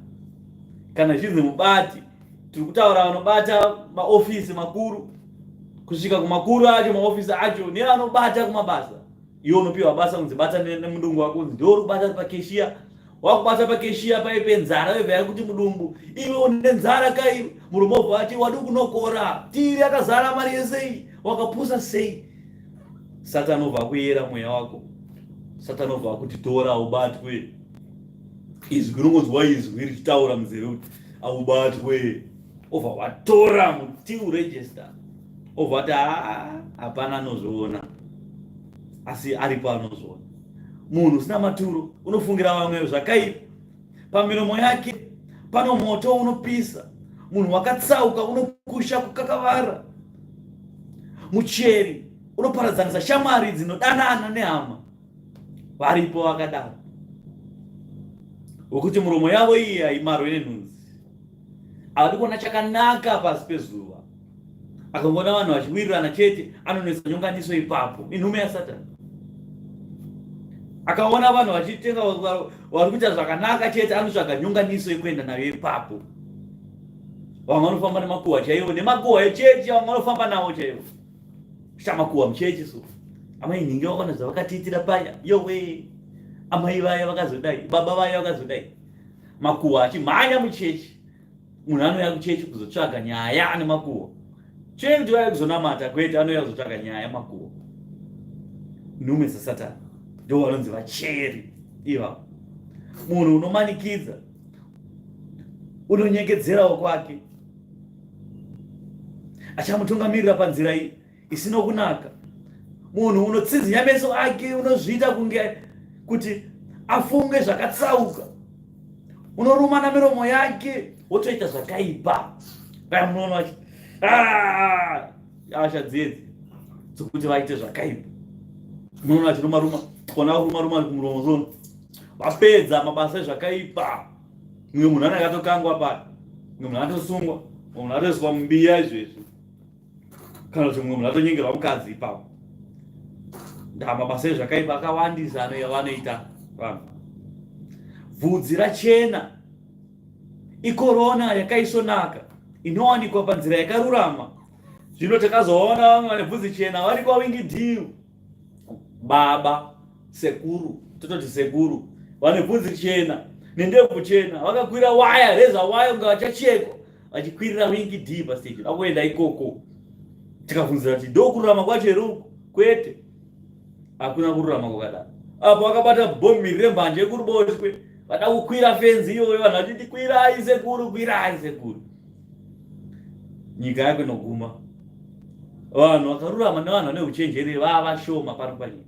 Kana zvinzi mubati, tiri kutaura vanobata maofisi makuru, kusvika kumakuru acho maofisi acho, nevanobata kumabasa. Iwe unopiwa basa kunzi bata nemudungu wako, kunzi ndiwe uri kubata pakeshiya, wakubata pakeshiya paipe nzara yobva yakuti mudumbu, iwe une nzara kai? Murume obva ati wadi kunokora tiri akazara mari yese iyi, wakapusa sei? Satani obva akuyera mweya wako. Satani obva akuti tora ubatwe. Izwi unongonzwa izwi richitaura munzeve kuti aubatwe, obva watora mutil register, Obva ati haa, hapana anozviona, asi aripo anozviona. Munhu usina maturo unofungira vamwe zvakaipa, pamiromo yake pano moto unopisa. Munhu wakatsauka unokusha kukakavara. Mucheri unoparadzanisa shamwari dzinodanana nehama. Varipo vakadaro wekuti muromo yavo iyi haimarwe nenhunzi, havadi kuona chakanaka pasi pezuva. Akangoona vanhu vachiwirirana chete anonetsa nyonganiso ipapo. Inhume yaSatani. Akaona vanhu vachitenga vari kuita zvakanaka chete anotsvaga nyonganiso yekuenda nayo ipapo. Vamwe vanofamba nemakuhwa chaiwo, nemakuhwa echechi vamwe vanofamba nawo chaiwo. Kuita makuhwa muchechi so. Amai nhingi vakaona zvavakatiitira paya, yowe, amai vaya vakazodai, baba vaya vakazodai. Makuhwa achimhanya muchechi. Munhu anouya kuchechi kuzotsvaga nyaya nemakuhwa. Chee kuti vaya kuzonamata kwete, anouya kuzotsvaga nyaya makuhwa. Nhume dzaSatani ndo vanonzi vacheri ivavo. Munhu unomanikidza, unonyengedzerawo kwake, achamutungamirira panzira iyi isina kunaka. Munhu unotsinzinya meso ake, unozviita kunge kuti afunge zvakatsauka, unorumana miromo yake wotoita zvakaipa. Vaya munoona vachi asha dzedzi dzokuti vaite zvakaipa, munoona vachirumaruma kona vakurumaruma kumuromo zona, vapedza mabasa ezvakaipa. Mumwe munhu anenge atokangwa paya, mumwe munhu atosungwa, mumwe munhu atoiswa mumbiya izvezvi, kana kuti mumwe munhu atonyengerwa mukadzi ipapo. Ndaa mabasa ezvakaipa akawandisa vanoita vanhu. Bvudzi rachena ikorona yakaisvonaka inowanikwa panzira yakarurama. Zvino takazoona vamwe vane bvudzi chena vari kwaWingi Deal, baba sekuru, tototi sekuru vane bvudzi chena nendebvu chena, vakakwira waya reza waya kunge vachachekwa, vachikwirira Wingi D pastage vakuenda ikoko. Tikabvunzira kuti ndokururama kwacho here uku? Kwete, hakuna kururama kwakadaro. Apo vakabata bhomiri rembanje yekuruboshwe, vada kukwira fenzi iyoyo, vanhu vachiti kwirai sekuru, kwirai sekuru. Nyika yako inoguma. Vanhu vakarurama nevanhu vane uchenjeri vava shoma pano panyika.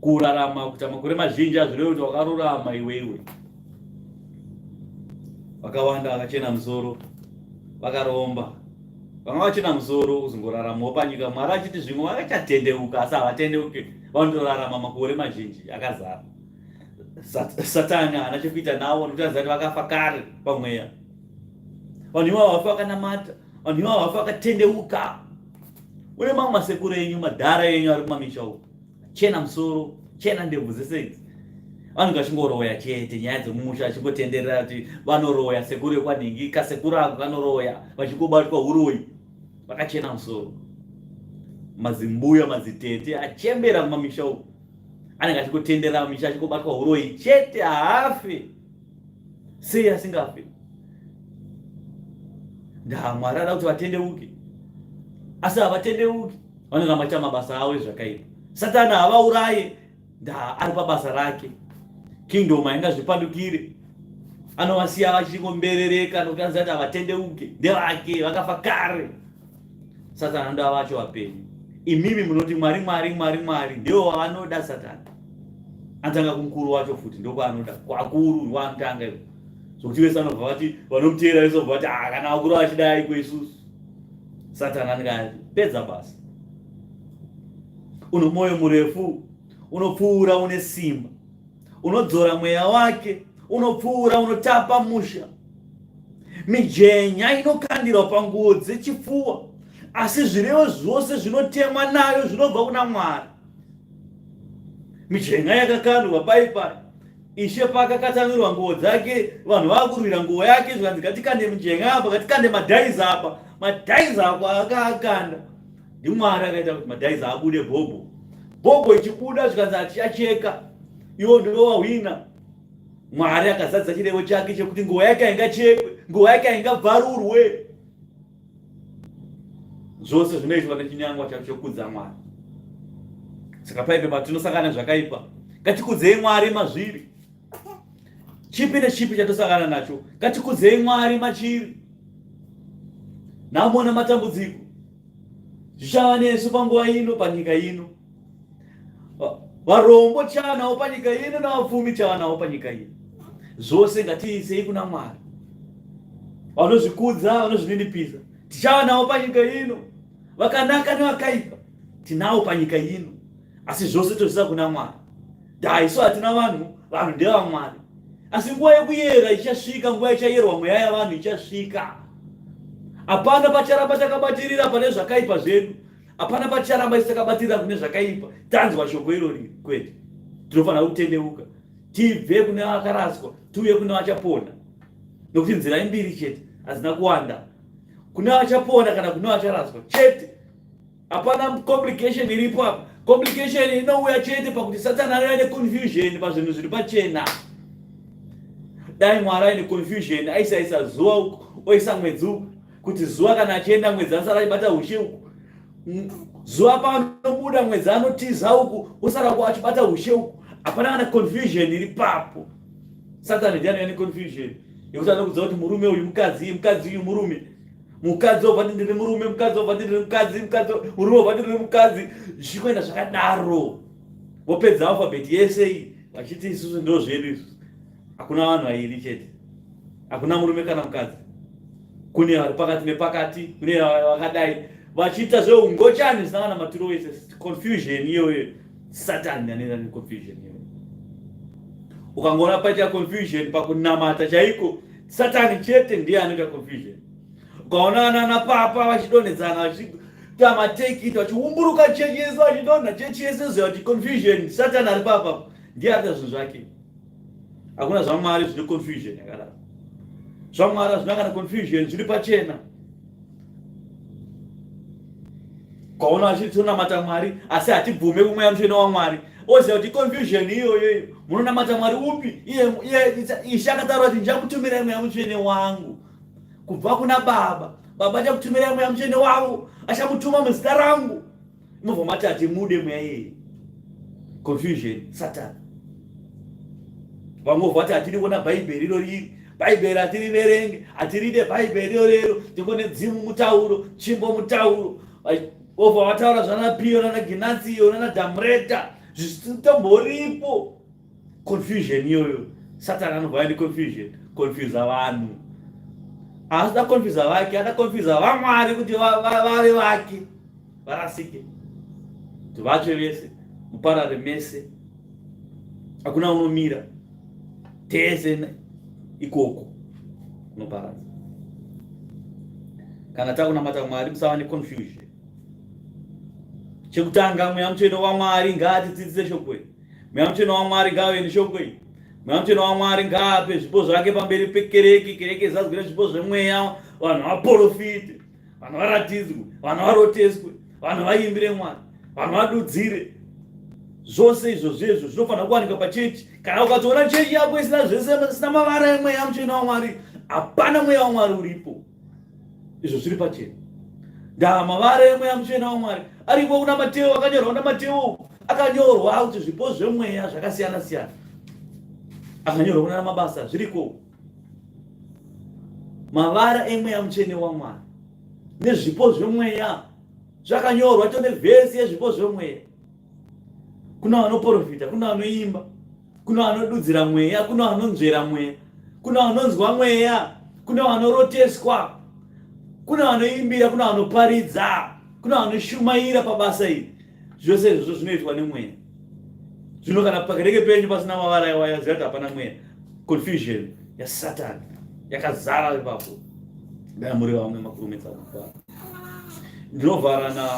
Kurarama kuita makore mazhinji hazvirevi kuti wakarurama iwewe. Vakawanda vakachena musoro vakaromba, vanga vachena musoro kuzongoraramawo panyika. Mwari achiti zvimwe vakachatendeuka, asi havatendeuke, vanotorarama makore mazhinji akazara. Satani haana chekuita navo nekuti azati vakafa kare pamweya. Vanhu ivavo vafa vakanamata, vanhu ivavo vafa vakatendeuka. Une mamwe masekuru enyu, madhara enyu ari kumamisha uko, chena musoro, chena ndebvu dzese idzi, vanenge vachingoroya chete, nyaya dzemumusha achingotenderera kuti vanoroya, sekuru yekwanhingi kasekuru ako kanoroya, vachingobatwa uroyi vakachena musoro. Mazimbuya, mazitete achembera kumamisha uko, anenge achingotenderera mamisha achingobatwa uroyi chete, haafi. Sei asingafi? Ndaa Mwari ada kuti vatendeuke, asi havatendeuki, vanoramba vachiita mabasa avo ezvakaipa. Satani havauraye, ndaa ari pabasa rake. Kingdom haingazvipandukire, anovasiya vachingomberereka nokuti anoziva kuti havatendeuke, ndevake, vakafa kare. Satani anoda vacho vapenyu. Imimi munoti Mwari, Mwari, Mwari, Mwari, ndivo vavanoda Satani. Anotanga kumukuru wacho futi, ndokwaanoda kwakuru waanotanga ivo, zvokuti vese vanobva vati vanomuteera vese vobva vati ah, kana vakuru vachidai ko isusu. Satani anenge apedza basa. Uno mwoyo murefu unopfuura une simba, unodzora mweya wake, unopfuura unotapa musha. Mijenya inokandirwa panguo dzechipfuwa, asi zvirevo zvose zvinotemwa nayo zvinobva kuna Mwari. Mijenya yakakandwa pai pai, Ishe paakakatanurwa nguo dzake, vanhu vakurwira nguo yake, zvikanzi ngatikande mijenya apa, ngatikande madhaiza apa. Madhaiza ako akaakanda ndiMwari akaita kuti madhaiza abude bhobho. Bhobho ichibuda zvikanzi achiacheka, iwo ndiwo wahwina. Mwari akazadza chirevo chake chekuti nguo yake haingachekwe, nguo yake haingabvarurwe. Zvose zvinoitwa nechinangwa chacho chokudza Mwari. Saka paipe patinosangana zvakaipa, ngatikudzei Mwari mazviri. Chipi nechipi chatosangana nacho, ngatikudzei Mwari machiri. Nhamo nematambudziko. Zvichava nesu panguva ino panyika ino. Varombo tichava navo panyika ino navapfumi tichava navo panyika ino. Zvose ngatiisei kuna Mwari. Vanozvikudza, vanozvininipisa tichava navo panyika ino. Vakanaka nevakaipa tinavo panyika ino, asi zvose tozvisa kuna Mwari. Dai isu hatina vanhu, vanhu ndevamwari. Asi nguva yekuyera ichasvika, nguva ichayerwa mweya yavanhu ichasvika. Hapana pacharamba takabatirira pane zvakaipa zvedu, hapana pacharamba isu takabatirira kune zvakaipa. Tanzwa shoko irori, kwete. Tinofanira kutendeuka, tibve kune vakaraswa, tiuye kune vachapona, nokuti nzira imbiri chete, hadzina kuwanda. Kune vachapona kana kune vacharaswa chete. Hapana complication iripo apa. Complication inouya chete pakuti Satani anouya neconfusion pazvinhu zviri pachena. Dai Mwari aine confusion aisaisa zuva uku oisa mwedzi uku kuti zuva kana achienda mwedzi anosara achibata ushe uku. Zuva paanobuda mwedzi anotiza uku osara ku achibata ushe uku. Hapana kana confusion iri papo. Satani ndiye anouya neconfusion yekuti anokudza kuti murume uyu mukadzi, mukadzi uyu murume. Mukadzi obva ndiri murume, mukadzi obva ndiri mukadzi, mukadzi murume obva ndiri mukadzi, zvichikuenda zvakadaro. Vopedza alphabet yese iyi vachiti isusu ndo zvedu isusu. Hakuna vanhu vairi chete, hakuna murume kana mukadzi, kune vari pakati nepakati, kune vakadai vachiita zveungochani zvisina kana maturo ese. Confusion iyoyo, Satani anoenda neconfusion iyoyo. Ukangoona paita confusion pakunamata chaiko, Satani chete ndiye anoita confusion. Ukaona ana papa vachidonhedzana vachiita matekiti vachiumburuka chechi yese vachidonha chechi yese zviya kuti confusion, Satani ari papa ndiye arikuita zvinhu zvake. Hakuna zvaMwari zvine confusion yakadaro. ZvaMwari hazvina kana confusion, zviri pachena. Ukaona vachiti tonamata Mwari asi hatibvume kumweya mutsvene waMwari, oziva kuti confusion iyoyo iyo. Munonamata Mwari upi? Iye Ishe akataura kuti ndichakutumirai mweya mutsvene wangu kubva kuna Baba. Baba achakutumirai mweya mutsvene wavo, achamutuma muzita rangu. Mobva mati hatimude mweya iyeye. Confusion, Satan. Vamwe vati hatidi kuona Bhaibheri iro riri Bhaibheri hatiriverenge, hatiride Bhaibheri iro rero, tingone dzimu mutauro, chimbo mutauro. Vobva vataura zvana Piyo nana Ginatsiyo nana Damreta, zvisitomboripo. Confusion iyoyo, Satan anobva aine confusion, confusa vanhu. Asi da confusa vake, ada confusa vaMwari kuti vave vake, varasike. Kuti vatsve vese, muparare mese. Hakuna unomira. Tese ikoko kunoparadza. Kana takunamata Mwari musava neconfusion. Chekutanga, Mweya Mutsvene waMwari ngaatidzidzise shoko iri. Mweya Mutsvene waMwari ngaave neshoko iri. Mweya Mutsvene waMwari ngaape zvipo zvake pamberi pekereke, kereke izadzwe nezvipo zvemweya, vanhu vaporofite, vanhu varatidzwe, vanhu varoteswe, vanhu vaimbire Mwari, vanhu vadudzire. Zvose izvo zvezvo zvinofanira kuwanika pachechi. Kana ukatoona chechi yako isina zvese, isina mavara emweya mutsvene waMwari, hapana mweya waMwari uripo. Izvo zviri pachena. Ndaa mavara emweya mutsvene waMwari aripo kuna Mateo, akanyorwa kuna Mateo, akanyorwa kuti zvipo zvemweya zvakasiyana siyana, akanyorwa kuna mabasa, zviriko mavara emweya mutsvene waMwari nezvipo zvemweya zvakanyorwa. Tone vhesi yezvipo zvemweya. Kuna vanoprofita, kuna vanoimba, kuna vanodudzira mweya, kuna vanonzvera mweya, kuna vanonzwa mweya, kuna vanoroteswa, kuna vanoimbira, kuna vanoparidza, kuna vanoshumaira pabasa iri. Zvose izvozvo zvinoitwa nemweya. Zvino kana pakereke penyu pasina mavara iwaya, ziva kuti hapana mweya. Confusion yaSatani yakazara ipapo. Dai muri vamwe makurumidza kufara. Ndinovhara na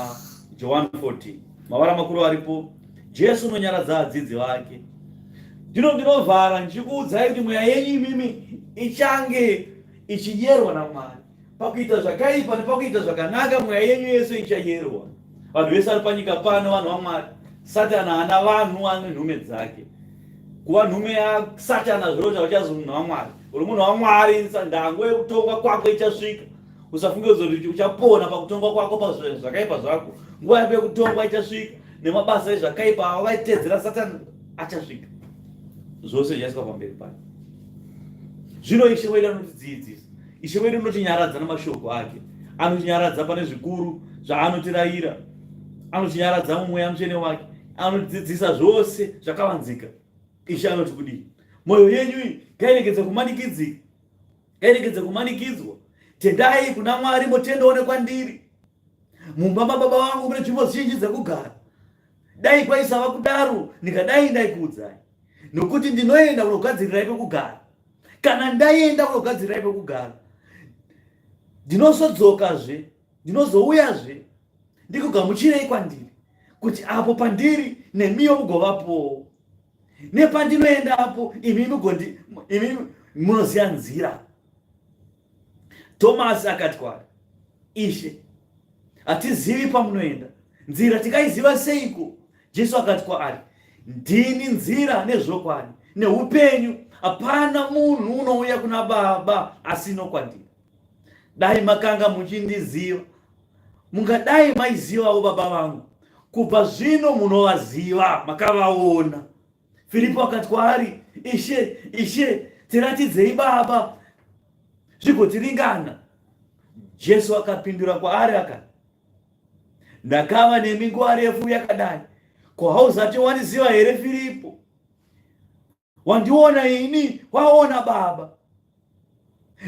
John 14. Mavara makuru aripo. Jesu unonyaradza adzidzi vake. Ndino ndinovhara ndichikuudzai kuti mweya yenyu imimi ichange ichiyerwa naMwari. Pakuita zvakaipa nepakuita zvakanaka, mweya yenyu yese ichayerwa. Vanhu vese vari panyika pano vanhu vaMwari. Satani haana vanhu, ane nhume dzake. Kuva nhume yaSatani hazvirevi kuti hauchazi munhu waMwari. Uri munhu waMwari, ndango yekutongwa kwako ichasvika. Usafunge kuti uchapona pakutongwa kwako pazvakaipa zvako. Nguva yako yekutongwa ichasvika, nemabasa ezvakaipa awakaitedzera Satani achasvika. Zvose zvichaiswa pamberi pake. Zvino Ishe wedu anotidzidzisa. Ishe wedu unotinyaradza namashoko ake. Anotinyaradza pane zvikuru zvaanotirayira. Anotinyaradza mumweya mutsvene wake. Anotidzidzisa zvose zvakavanzika. Ishe anoti kudii? Mwoyo yenyu iyi ngairegedze kumanikidzika. Ngairegedze kumanikidzwa. Tendai kuna Mwari motendawo nekwandiri. Mumba mababa vangu mune nzvimbo zhinji dzekugara. Dai kwaisava kudaro, ndingadai ndaikuudzai. Nokuti ndinoenda kunogadzirirai pekugara. Kana ndaenda kunogadzirirai pekugara, ndinozodzokazve, ndinozouyazve ndikugamuchirei kwandiri, kuti apo pandiri nemiwo mugovapowo. Nepandinoendapo imi mugondi imi munoziva nzira. Tomasi akati kwaari, Ishe, hatizivi pamunoenda, nzira tingaiziva seiko? Jesu akati kwaari, Ndini nzira nezvokwadi neupenyu, hapana munhu unouya kuna Baba asi nokwandiri. Dai makanga muchindiziva, mungadai maizivawo Baba vangu. Kubva zvino munovaziva, makavaona. Firipo akati kwaari, Ishe, Ishe, tiratidzei Baba, zvigotiringana. Jesu akapindura kwaari akati, Ndakava nemi nguva refu yakadai, ko hauzati wandiziva here Firipo? Wandiona ini, waona Baba.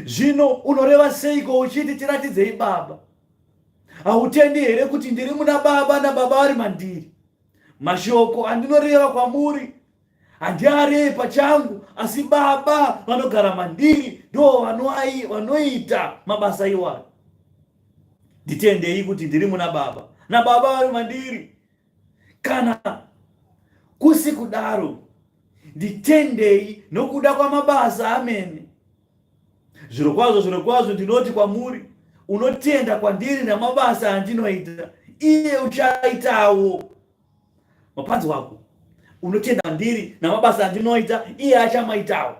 Zvino unoreva seiko uchiti tiratidzei Baba? Hautendi here kuti ndiri muna Baba naBaba vari mandiri? Mashoko andinoreva kwamuri handiarei pachangu, asi Baba vanogara mandiri ndo vanoita mabasa iwayo. Nditendei kuti ndiri muna Baba naBaba vari mandiri. Kana kusi kudaro, nditendei nokuda kwamabasa amene. Zvirokwazvo, zvirokwazvo ndinoti kwamuri, unotenda kwandiri namabasa andinoita, iye uchaitawo. Mapanzi wako unotenda kwandiri namabasa andinoita, iye achamaitawo.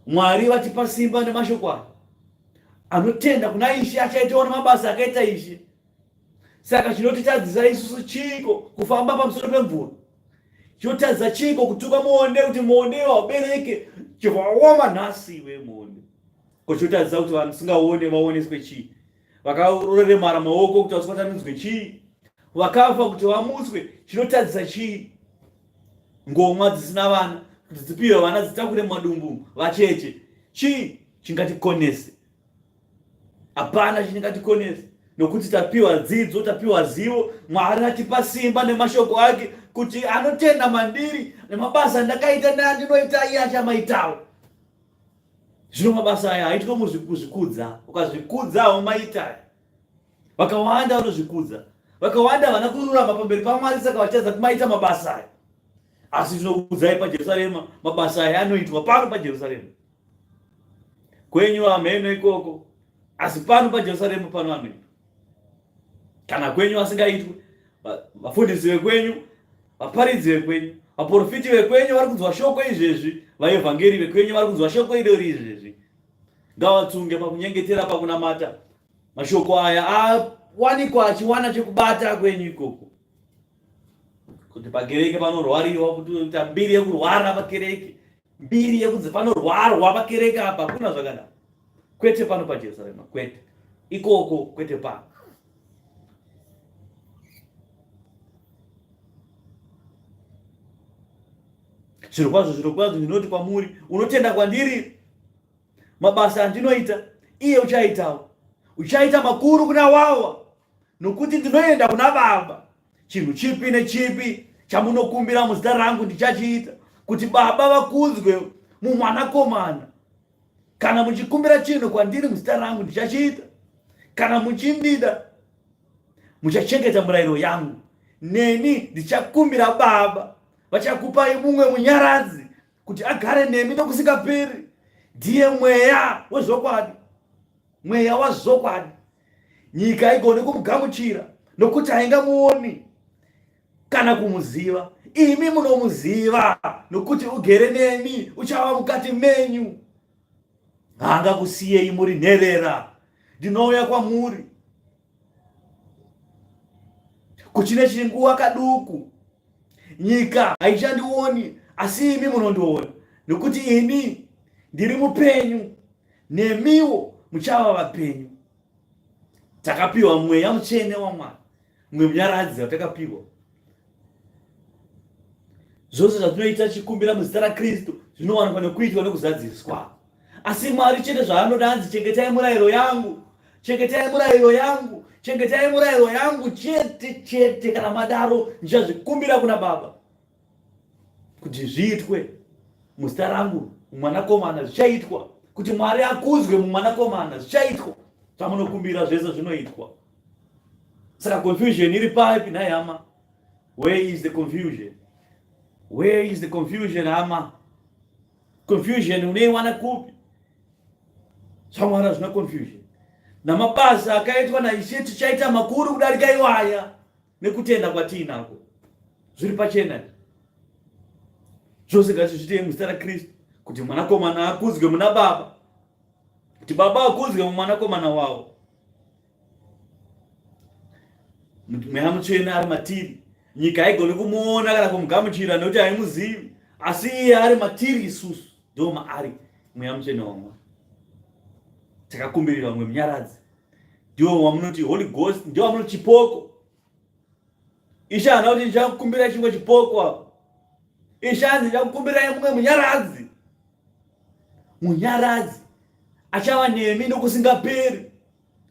Mwari vatipa simba nemashoko aya. Anotenda kuna Ishe achaitawo namabasa akaita Ishe. Saka chinotitadzisa isusu chiiko kufamba pamusoro pemvura? Chinotadzisa chiiko kutuka muonde kuti muonde iwe haubereke chivawoma nhasi iwe muonde? Ko chinotadzisa kuti vanhu vasingaone vaoneswe chii? Vakaremara maoko kuti vasikatanidzwe chii? Vakafa kuti vamutswe chinotadzisa chii? Ngomwa dzisina vana kuti dzipiwe vana dzitakure mumadumbu vacheche chii chingatikonese? Hapana chingatikonesa nokuti tapiwa dzidzo, tapiwa zivo. Mwari atipa simba nemashoko ake kuti anotenda mandiri nemabasa andakaita neandinoita iye achamaitawo. Zvino mabasa aya haitwe muzvikuzvikudza. Ukazvikudza haumaita. Vakawanda vanozvikudza, vakawanda havana kururama pamberi paMwari, saka vachitadza kumaita mabasa aya. Asi tinokuudzai paJerusarema, mabasa aya anoitwa pano paJerusarema. Kwenyu hameno ikoko, asi pano paJerusarema pano anoitwa. Kana kwenyu asingaitwe, vafundisi vekwenyu, vaparidzi vekwenyu, vaprofiti vekwenyu vari kunzwa shoko izvezvi, vaevhangeri vekwenyu vari kunzwa shoko irori izvezvi, ngavatsunge pakunyengetera, pakunamata. Mashoko aya awanikwa achiwana chekubata kwenyu ikoko, kuti pakereke panorwariwa, kuti kuita mbiri yekurwara pakereke, mbiri yekunzi panorwarwa pakereke apa, hakuna zvakadaro. Kwete pano paJerusarema, kwete ikoko, kwete pano. Zvirokwazvo, zvirokwazvo ndinoti kwamuri, unotenda kwandiri, mabasa andinoita iye uchaitawo, uchaita makuru kuna wawa, nokuti ndinoenda kuna Baba. Chinhu chipi nechipi chamunokumbira muzita rangu ndichachiita, kuti Baba vakudzwe muMwanakomana. Kana muchikumbira chinhu kwandiri muzita rangu ndichachiita. Kana muchindida muchachengeta murayiro yangu, neni ndichakumbira Baba, vachakupai mumwe munyaradzi kuti agare nemi nokusingaperi. Ndiye Mweya wezvokwadi, Mweya wazvokwadi. Nyika haigoni kumugamuchira nokuti haingamuoni kana kumuziva. Imi munomuziva nokuti ugere nemi, uchava mukati menyu. Haangakusiyei muri nherera, ndinouya kwamuri. Kuchine chinguva kaduku, nyika haichandioni, asi imi munondiona, nokuti ini ndiri mupenyu, nemiwo muchava vapenyu. Takapiwa mweya mutsvene waMwari, mumwe munyaradzi watakapiwa. Zvose zvatinoita tichikumbira muzita raKristu zvinowanikwa nekuitwa nekuzadziswa. Asi Mwari chete zvaanoda hanzi chengetai murayiro yangu, chengetai murayiro yangu, chengetai murayiro yangu chete chete. Kana madaro ndichazvikumbira kuna Baba kuti zviitwe muzita rangu mumwanakomana, zvichaitwa kuti Mwari akudzwe mumwanakomana, zvichaitwa. Zvamunokumbira zvese zvinoitwa. Saka confusion iri papi nhai hama? Where is the confusion? Where is the confusion hama? Confusion unoiwana kupi? ZvaMwari hazvina confusion. Namabasa akaitwa naIshe tichaita makuru kudarika iwaya nekutenda kwatiinako. Zviri pachena. Zvose ngatizviitei muzita raKristu kuti mwanakomana akudzwe muna Baba, kuti Baba akudzwe mumwanakomana wavo. Mweya Mutsvene ari matiri. Nyika haigoni kumuona kana kumugamuchira nekuti haimuzivi, asi iye ari matiri isusu, ndo maari Mweya Mutsvene waMwari. Takakumbirira mumwe munyaradzi, ndiwo wamunoti Holy Ghost, ndiwo wamunoti chipoko. Ishe haana kuti ndichakukumbirai chimwe chipoko apo. Ishe hanzi ndichakukumbirai mumwe munyaradzi. Munyaradzi achava nemi nokusingaperi,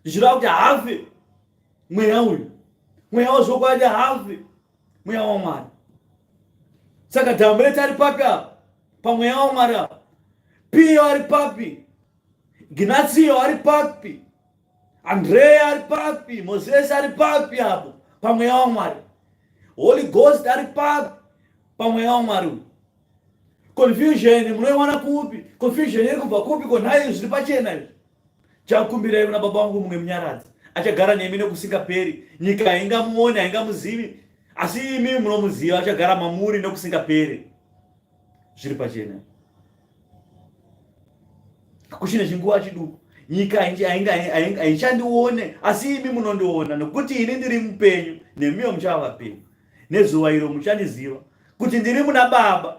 zvichireva kuti haafe mweya uyu, mweya wezvokwadi haafe, mweya waMwari. Saka Dhambuleti ari papi apa? Pamweya waMwari apa. Piyo ari papi? Ginatsiyo ari papi? Andreya ari papi? Mosesi ari papi apo pamweya waMwari? Holy Ghost ari papi pamweya waMwari uyu? Confusion munoiwana kupi? Confusion iri kubva kupi? Ko nhai zviri pachena izvi. Chakumbirai kuna baba vangu mumwe munyaradzi achagara nemi nokusingaperi. Nyika haingamuoni, haingamuzivi, asi imi munomuziva, achagara mamuri nokusingaperi. Zviri pachena. Kuchine chinguva chiduku nyika haichandione, asi imi munondiona, nokuti ini ndiri mupenyu, nemiwo muchava vapenyu. Nezuva iro muchandiziva kuti ndiri muna Baba,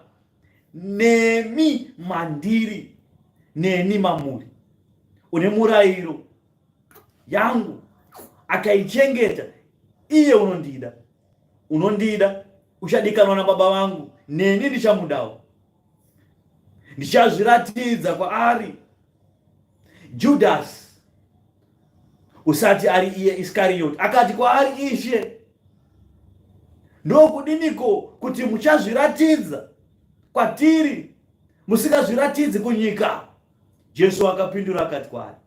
nemi mandiri, neni mamuri. Une murayiro yangu akaichengeta, iye unondida. Unondida uchadikanwa naBaba vangu, neni ndichamudawo, ndichazviratidza kwaari. Judhasi usati ari iye Iskarioti akati kwaari, Ishe, ndokudiniko kuti muchazviratidza kwatiri musingazviratidzi kunyika? Jesu akapindura akati kwaari,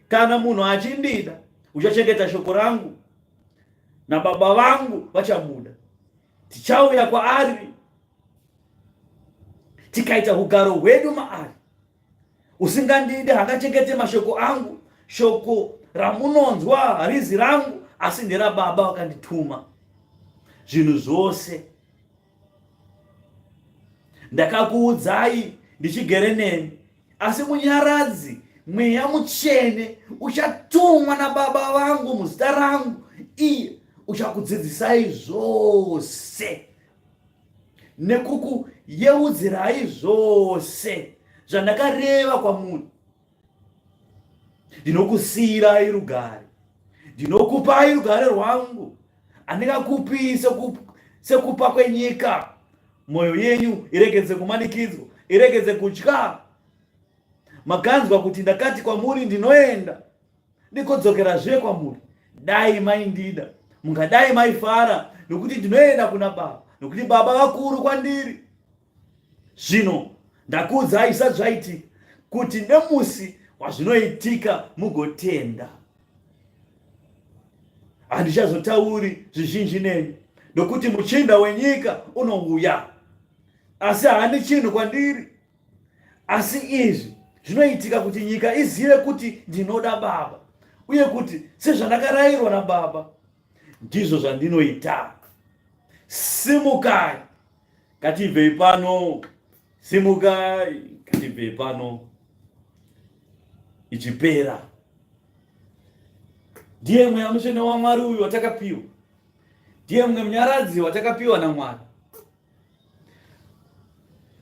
Kana munhu achindida, uchachengeta shoko rangu, naBaba vangu vachamuda, tichauya kwaari tikaita ugaro hwedu maari. Usingandidi haangachengete mashoko angu. Shoko ramunonzwa harizi rangu, asi nderaBaba vakandituma. Zvinhu zvose ndakakuudzai ndichigere nemi, asi Munyaradzi, Mweya Mutsvene, uchatumwa naBaba vangu muzita rangu, iye uchakudzidzisai zvose nekukuyeudzirai zvose zvandakareva kwamuri. Ndinokusiyirai rugare, ndinokupai rugare rwangu, handingakupi sekupa kwenyika. Mwoyo yenyu iregedze kumanikidzwa, iregedze kutya. Makanzwa kuti ndakati kwamuri, ndinoenda ndikodzokerazve kwamuri. Dai maindida, mungadai maifara, nokuti ndinoenda kuna Baba, nokuti Baba vakuru kwandiri. Zvino ndakuudzai zvisati zvaitika, kuti nemusi wazvinoitika mugotenda. Handichazotauri zvizhinji nemi, nokuti muchinda wenyika unouya, asi haani chinhu kwandiri. Asi izvi zvinoitika kuti nyika izive kuti ndinoda Baba, uye kuti sezvandakarayirwa naBaba, ndizvo zvandinoita. Simukai, ngatibvei pano. Simukai, ngatibvei pano. Ichipera. Ndiye Mweya Mutsvene waMwari uyu watakapiwa. Ndiye mumwe munyaradzi watakapiwa naMwari.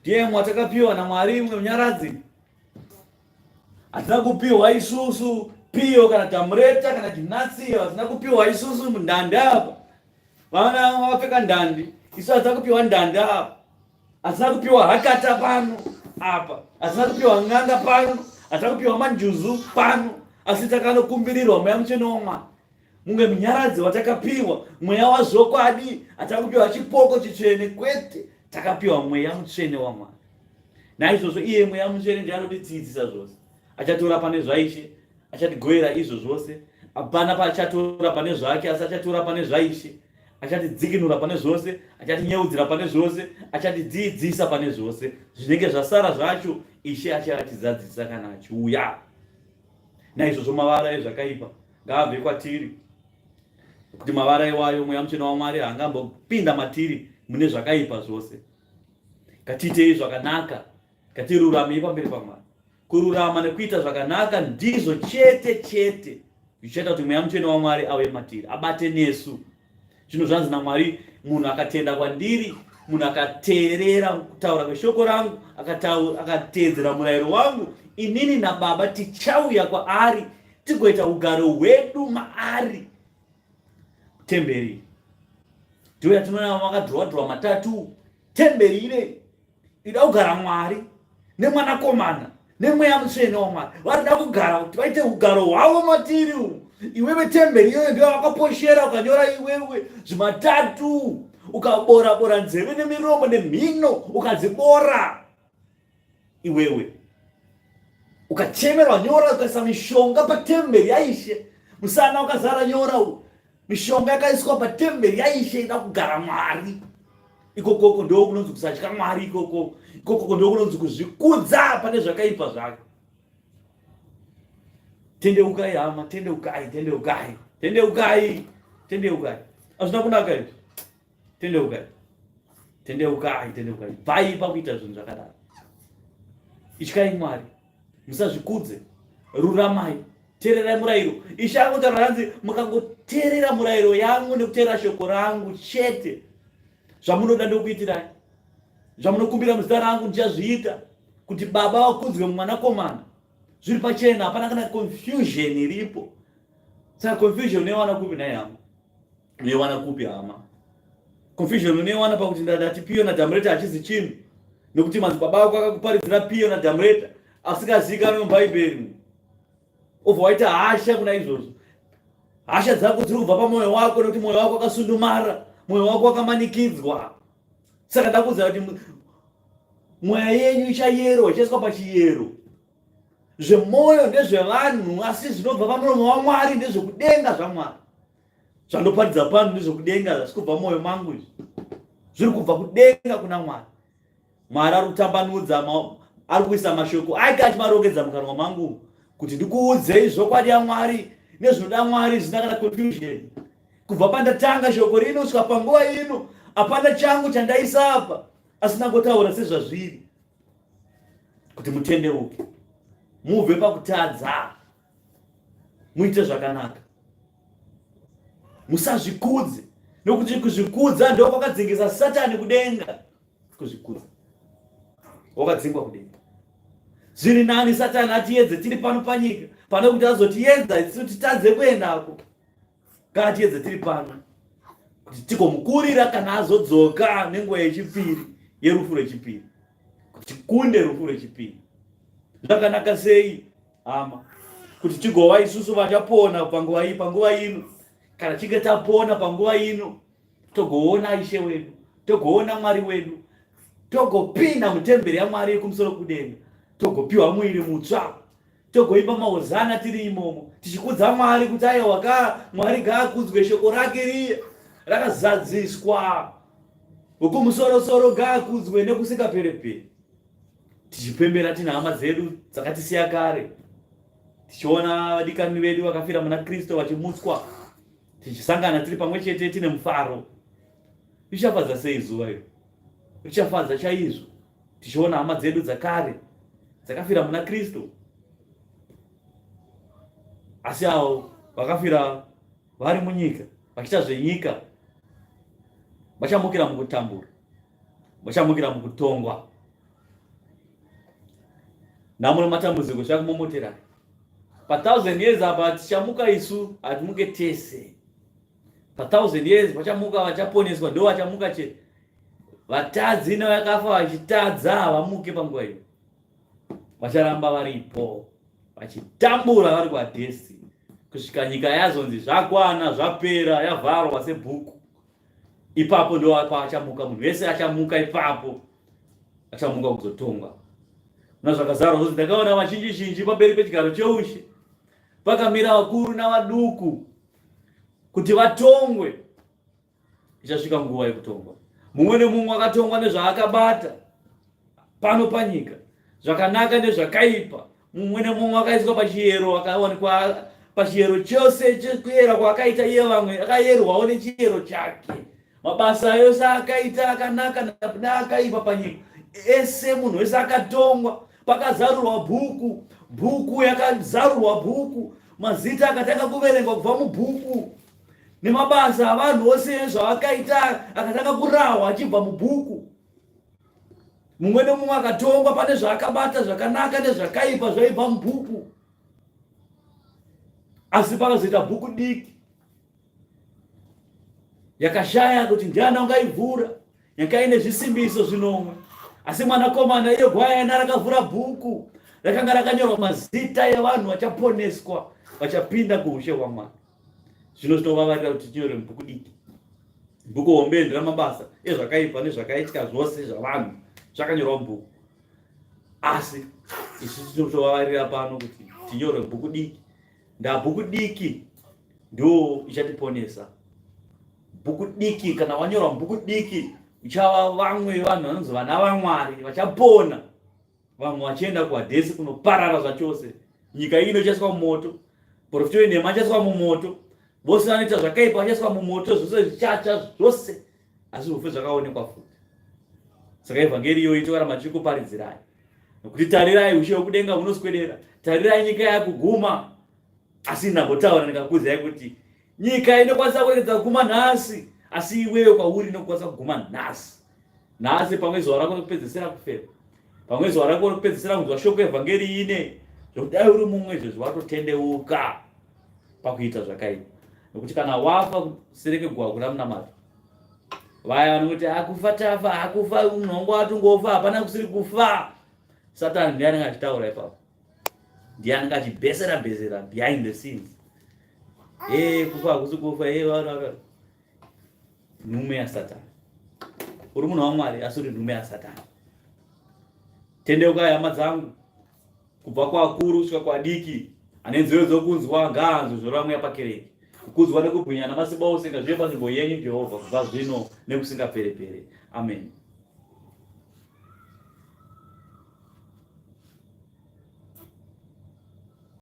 Ndiye watakapiwa naMwari mumwe munyaradzi. Hatina kupiwa isusu. Piyo kana Tamureta kana Ginasiyo vasina kupiwa isusu mundandi apa. Vana vapfeka ndandi, isu hatina kupiwa ndandi apa. Hatina kupiwa hakata pano apa. Hatina kupiwa n'anga pano. Hatina kupiwa manjuzu pano. Asi takanokumbirirwa mweya mutsvene waMwari. Mumwe munyaradzi watakapiwa, mweya wazvokwadi, hatina kupiwa chipoko chitsvene kwete, takapiwa mweya mutsvene waMwari. Naizvozvo iye mweya mutsvene ndiye anotidzidzisa zvose. Achatora pane zvaIshe, achatigovera izvo zvose. Hapana paachatora pane zvake, asi achatora pane zvaIshe. Achatidzikinura pane zvose, achatinyeudzira pane zvose, achatidzidzisa pane zvose. Zvinenge zvasara zvacho Ishe achatizadzisa kana achiuya. Naizvozvo mavara ezvakaipa ngaabve kwatiri, kuti mavara iwayo Mweya Mutsvene waMwari haangambopinda matiri mune zvakaipa zvose. Ngatiitei zvakanaka, ngatiruramei pamberi paMwari. Kururama nekuita zvakanaka ndizvo chete chete zvichaita kuti Mweya Mutsvene waMwari auye matiri, abate nesu. Zvino zvanzi naMwari, munhu akatenda kwandiri, munhu akateerera kutaura kweshoko rangu, akateedzera murayiro wangu, inini naBaba tichauya kwaari tigoita ugaro hwedu maari. Temberi ndiyo yatinoona vakadhirowa dhirowa matatu. Temberi ine ida kugara Mwari nemwanakomana nemweya mutsvene waMwari varida kugara kuti vaite ugaro hwavo matiri umu. Iwewe temberi iyoyo ndiyo wakaposhera ukanyora iwewe zvimatatu ukabora bora nzeve nemiromo nemhino ukadzibora iwewe ukachemerwa nyora ukaisa mishonga patemberi yaIshe musana ukazara nyora u mishonga yakaiswa patemberi yaIshe ida kugara Mwari. Ikokoko ndo kunonzi kusatya Mwari, ikoko ikokoko ndo kunonzi kuzvikudza pane zvakaipa zvake. Tendeukai hama, tendeukai, tendeukai, tendeukai, tendeukai. Hazvina kunaka izvi. Tendeukai, tendeukai, tendeukai. Bvai pakuita zvinhu zvakadaro. Ityai Mwari, musazvikudze, ruramai, teererai murayiro. Ishe angotaura hanzi mukangoteerera murayiro yangu nekuteerera shoko rangu chete, zvamunoda ndokuitirai, zvamunokumbira muzita rangu ndichazviita, kuti Baba vakudzwe mumwanakomana. Zviri pachena, hapana kana confusion iripo. Saka confusion unoiwana kupi nhai hama? Unoiwana kupi hama? Confusion unoiwana pakuti ndati Piyo naDhamureta hachizi chinhu, nekuti madzibaba ako akakuparidzira Piyo naDhamureta asingazivikanwe muBhaibheri. Obva waita hasha kuna izvozvo. Hasha dzako dziri kubva pamwoyo wako nekuti mwoyo wako wakasundumara, mwoyo wako wakamanikidzwa. Saka ndakuudza kuti mweya yenyu ichayerwa, ichaiswa pachiyero. Zvemwoyo ndezvevanhu, asi zvinobva pamuromo waMwari ndezvekudenga zvaMwari. Zvandoparidza pano ndezvekudenga, zvasi kubva mwoyo mangu izvi. Zviri kubva kudenga kuna Mwari. Mwari ari kutambanudza, ari kuisa mashoko ake achimarongedza mukanwa mangu kuti ndikuudzei zvokwadi yaMwari nezvinoda Mwari zvisina kana confusion. Kubva pandatanga shoko rino kusvika panguva ino, hapana changu chandaisa apa, asi ndangotaura sezvazviri kuti mutendeuke, mubve pakutadza, muite zvakanaka, musazvikudze, nokuti kuzvikudza ndokwakadzingisa Satani kudenga. Kuzvikudza wakadzingwa kudenga. Zviri nani Satani atiyedze tiri pano panyika pane kuti azotiedza isu titadze kuendako. Ngaatiedze tiri pano kuti tigomukurira kana azodzoka nenguva yechipiri yerufu rwechipiri, kuti tikunde rufu rwechipiri. Zvakanaka sei hama kuti tigova isusu vachapona panguva iyi, panguva ino. Kana chinge tapona panguva ino, togoona Ishe wedu, togoona Mwari wedu, togopinda mutemberi yaMwari yekumusoro kudenga, togopiwa muiri mutsva, togoimba mahozana tiri imomo tichikudza Mwari kuti aiwa ka Mwari ngaakudzwe, shoko rake riye rakazadziswa, wekumusorosoro ngaakudzwe nekusingapereperi, tichipembera tine hama dzedu dzakatisiya kare, tichiona vadikani vedu vakafira muna Kristu vachimutswa, tichisangana tiri pamwe chete tine mufaro. Richafadza sei zuva iro? Richafadza chaizvo tichiona hama dzedu dzakare dzakafira muna Kristu, asi avo vakafira vari munyika vachiita zvenyika vachamukira mukutambura, vachamukira mukutongwa. Nhamo nematambudziko zvichakumomoterai. Pa1000 years apa tichamuka isu, hatimuke tese. Pa1000 years vachamuka vachaponeswa, ndo vachamuka chete. Vatadzi nevakafa vachitadza havamuke panguva iyo, vacharamba varipo vachitambura vari kuadhesi kusvika nyika yazonzi zvakwana, zvapera, yavharwa sebhuku. Ipapo ndo paachamuka munhu wese, achamuka ipapo, achamuka kuzotongwa. Muna Zvakazarwa zvonzi, ndakaona vazhinji zhinji pamberi pechigaro cheushe, pakamira vakuru navaduku kuti vatongwe. Ichasvika nguva yekutongwa, mumwe nemumwe akatongwa nezvaakabata pano panyika, zvakanaka nezvakaipa. Mumwe nemumwe akaiswa pachiyero, akawanikwa pachiyero chose chekuyera kwaakaita iye, vamwe akayerwawo nechiyero chake. Mabasa yose akaita akanaka neakaipa panyika ese, munhu wese akatongwa. Pakazarurwa bhuku, bhuku yakazarurwa, bhuku, mazita akatanga kuverengwa kubva mubhuku, nemabasa avanhu vose zvavakaita akatanga kurahwa achibva mubhuku. Mumwe nemumwe akatongwa pane zvaakabata, zvakanaka nezvakaipa, zvaibva mubhuku. Asi pakazoita bhuku diki yakashaya kuti ndiani ungaivhura, yanga ine zvisimbiso zvinomwe. Asi mwanakomana iye gwayana rakavhura bhuku rakanga rakanyorwa mazita evanhu vachaponeswa, vachapinda kuushe hwaMwari. Zvino zvinovavarira kuti tinyore mubhuku diki. Bhuku hombe nderamabasa ezvakaipa nezvakaitika zvose zvavanhu zvakanyorwa mubhuku, asi isu tinotovavarira pano kuti tinyore bhuku diki. Ndabhuku diki ndo ichatiponesa. Bhuku diki, kana wanyorwa mubhuku diki, uchava vamwe vanhu vanonzi vana vaMwari vachapona, vamwe vachienda kuhadhesi kunoparara zvachose. Nyika ino ichaiswa mumoto, profita wenhema achaiswa mumoto, vose vanoita zvakaipa vachaiswa mumoto, zvose zvichatsva zvose, asi zvofe zvakaonekwa futi. Saka evhangeri iyoyi tokaramba tichikuparidzirai, nokuti tarirai, ushe hwekudenga hunoswedera, tarirai, nyika yakuguma. Asi ndambotaura ndikakuudzai kuti nyika inokwanisa kuregedza kuguma nhasi, asi iwewe kwauri inokwanisa kuguma nhasi. Nhasi pamwe zuva rako rekupedzisira kufema, pamwe zuva rako rekupedzisira kunzwa shoko evhangeri ine, zvekuti dai uri mumwe izvezvi watotendeuka pakuita zvakaipa, nokuti kana wafa sereke guva kuna munamato. Vaya vanongoti akufa tafa, akufa munhu wangu atongofa, hapana kusiri kufa. Satani ndiye anenge achitaura ipapo, ndiye anenge achibhesera bhesera behind the scenes. E kufa hakusi kufa e nhume yaSatani. Uri munhu waMwari asi uri nhume yaSatani. Tendeukai, hama dzangu, kubva kuakuru kusvika kuadiki. Ane nzeve dzokunzwa ngaanzwe zvoreva Mweya pakereke. Kukudzwa nekubwinya namasimba ose ngazvive panzvimbo yenyu, Jehovha, kubva zvino nekusingaperepere. Amen.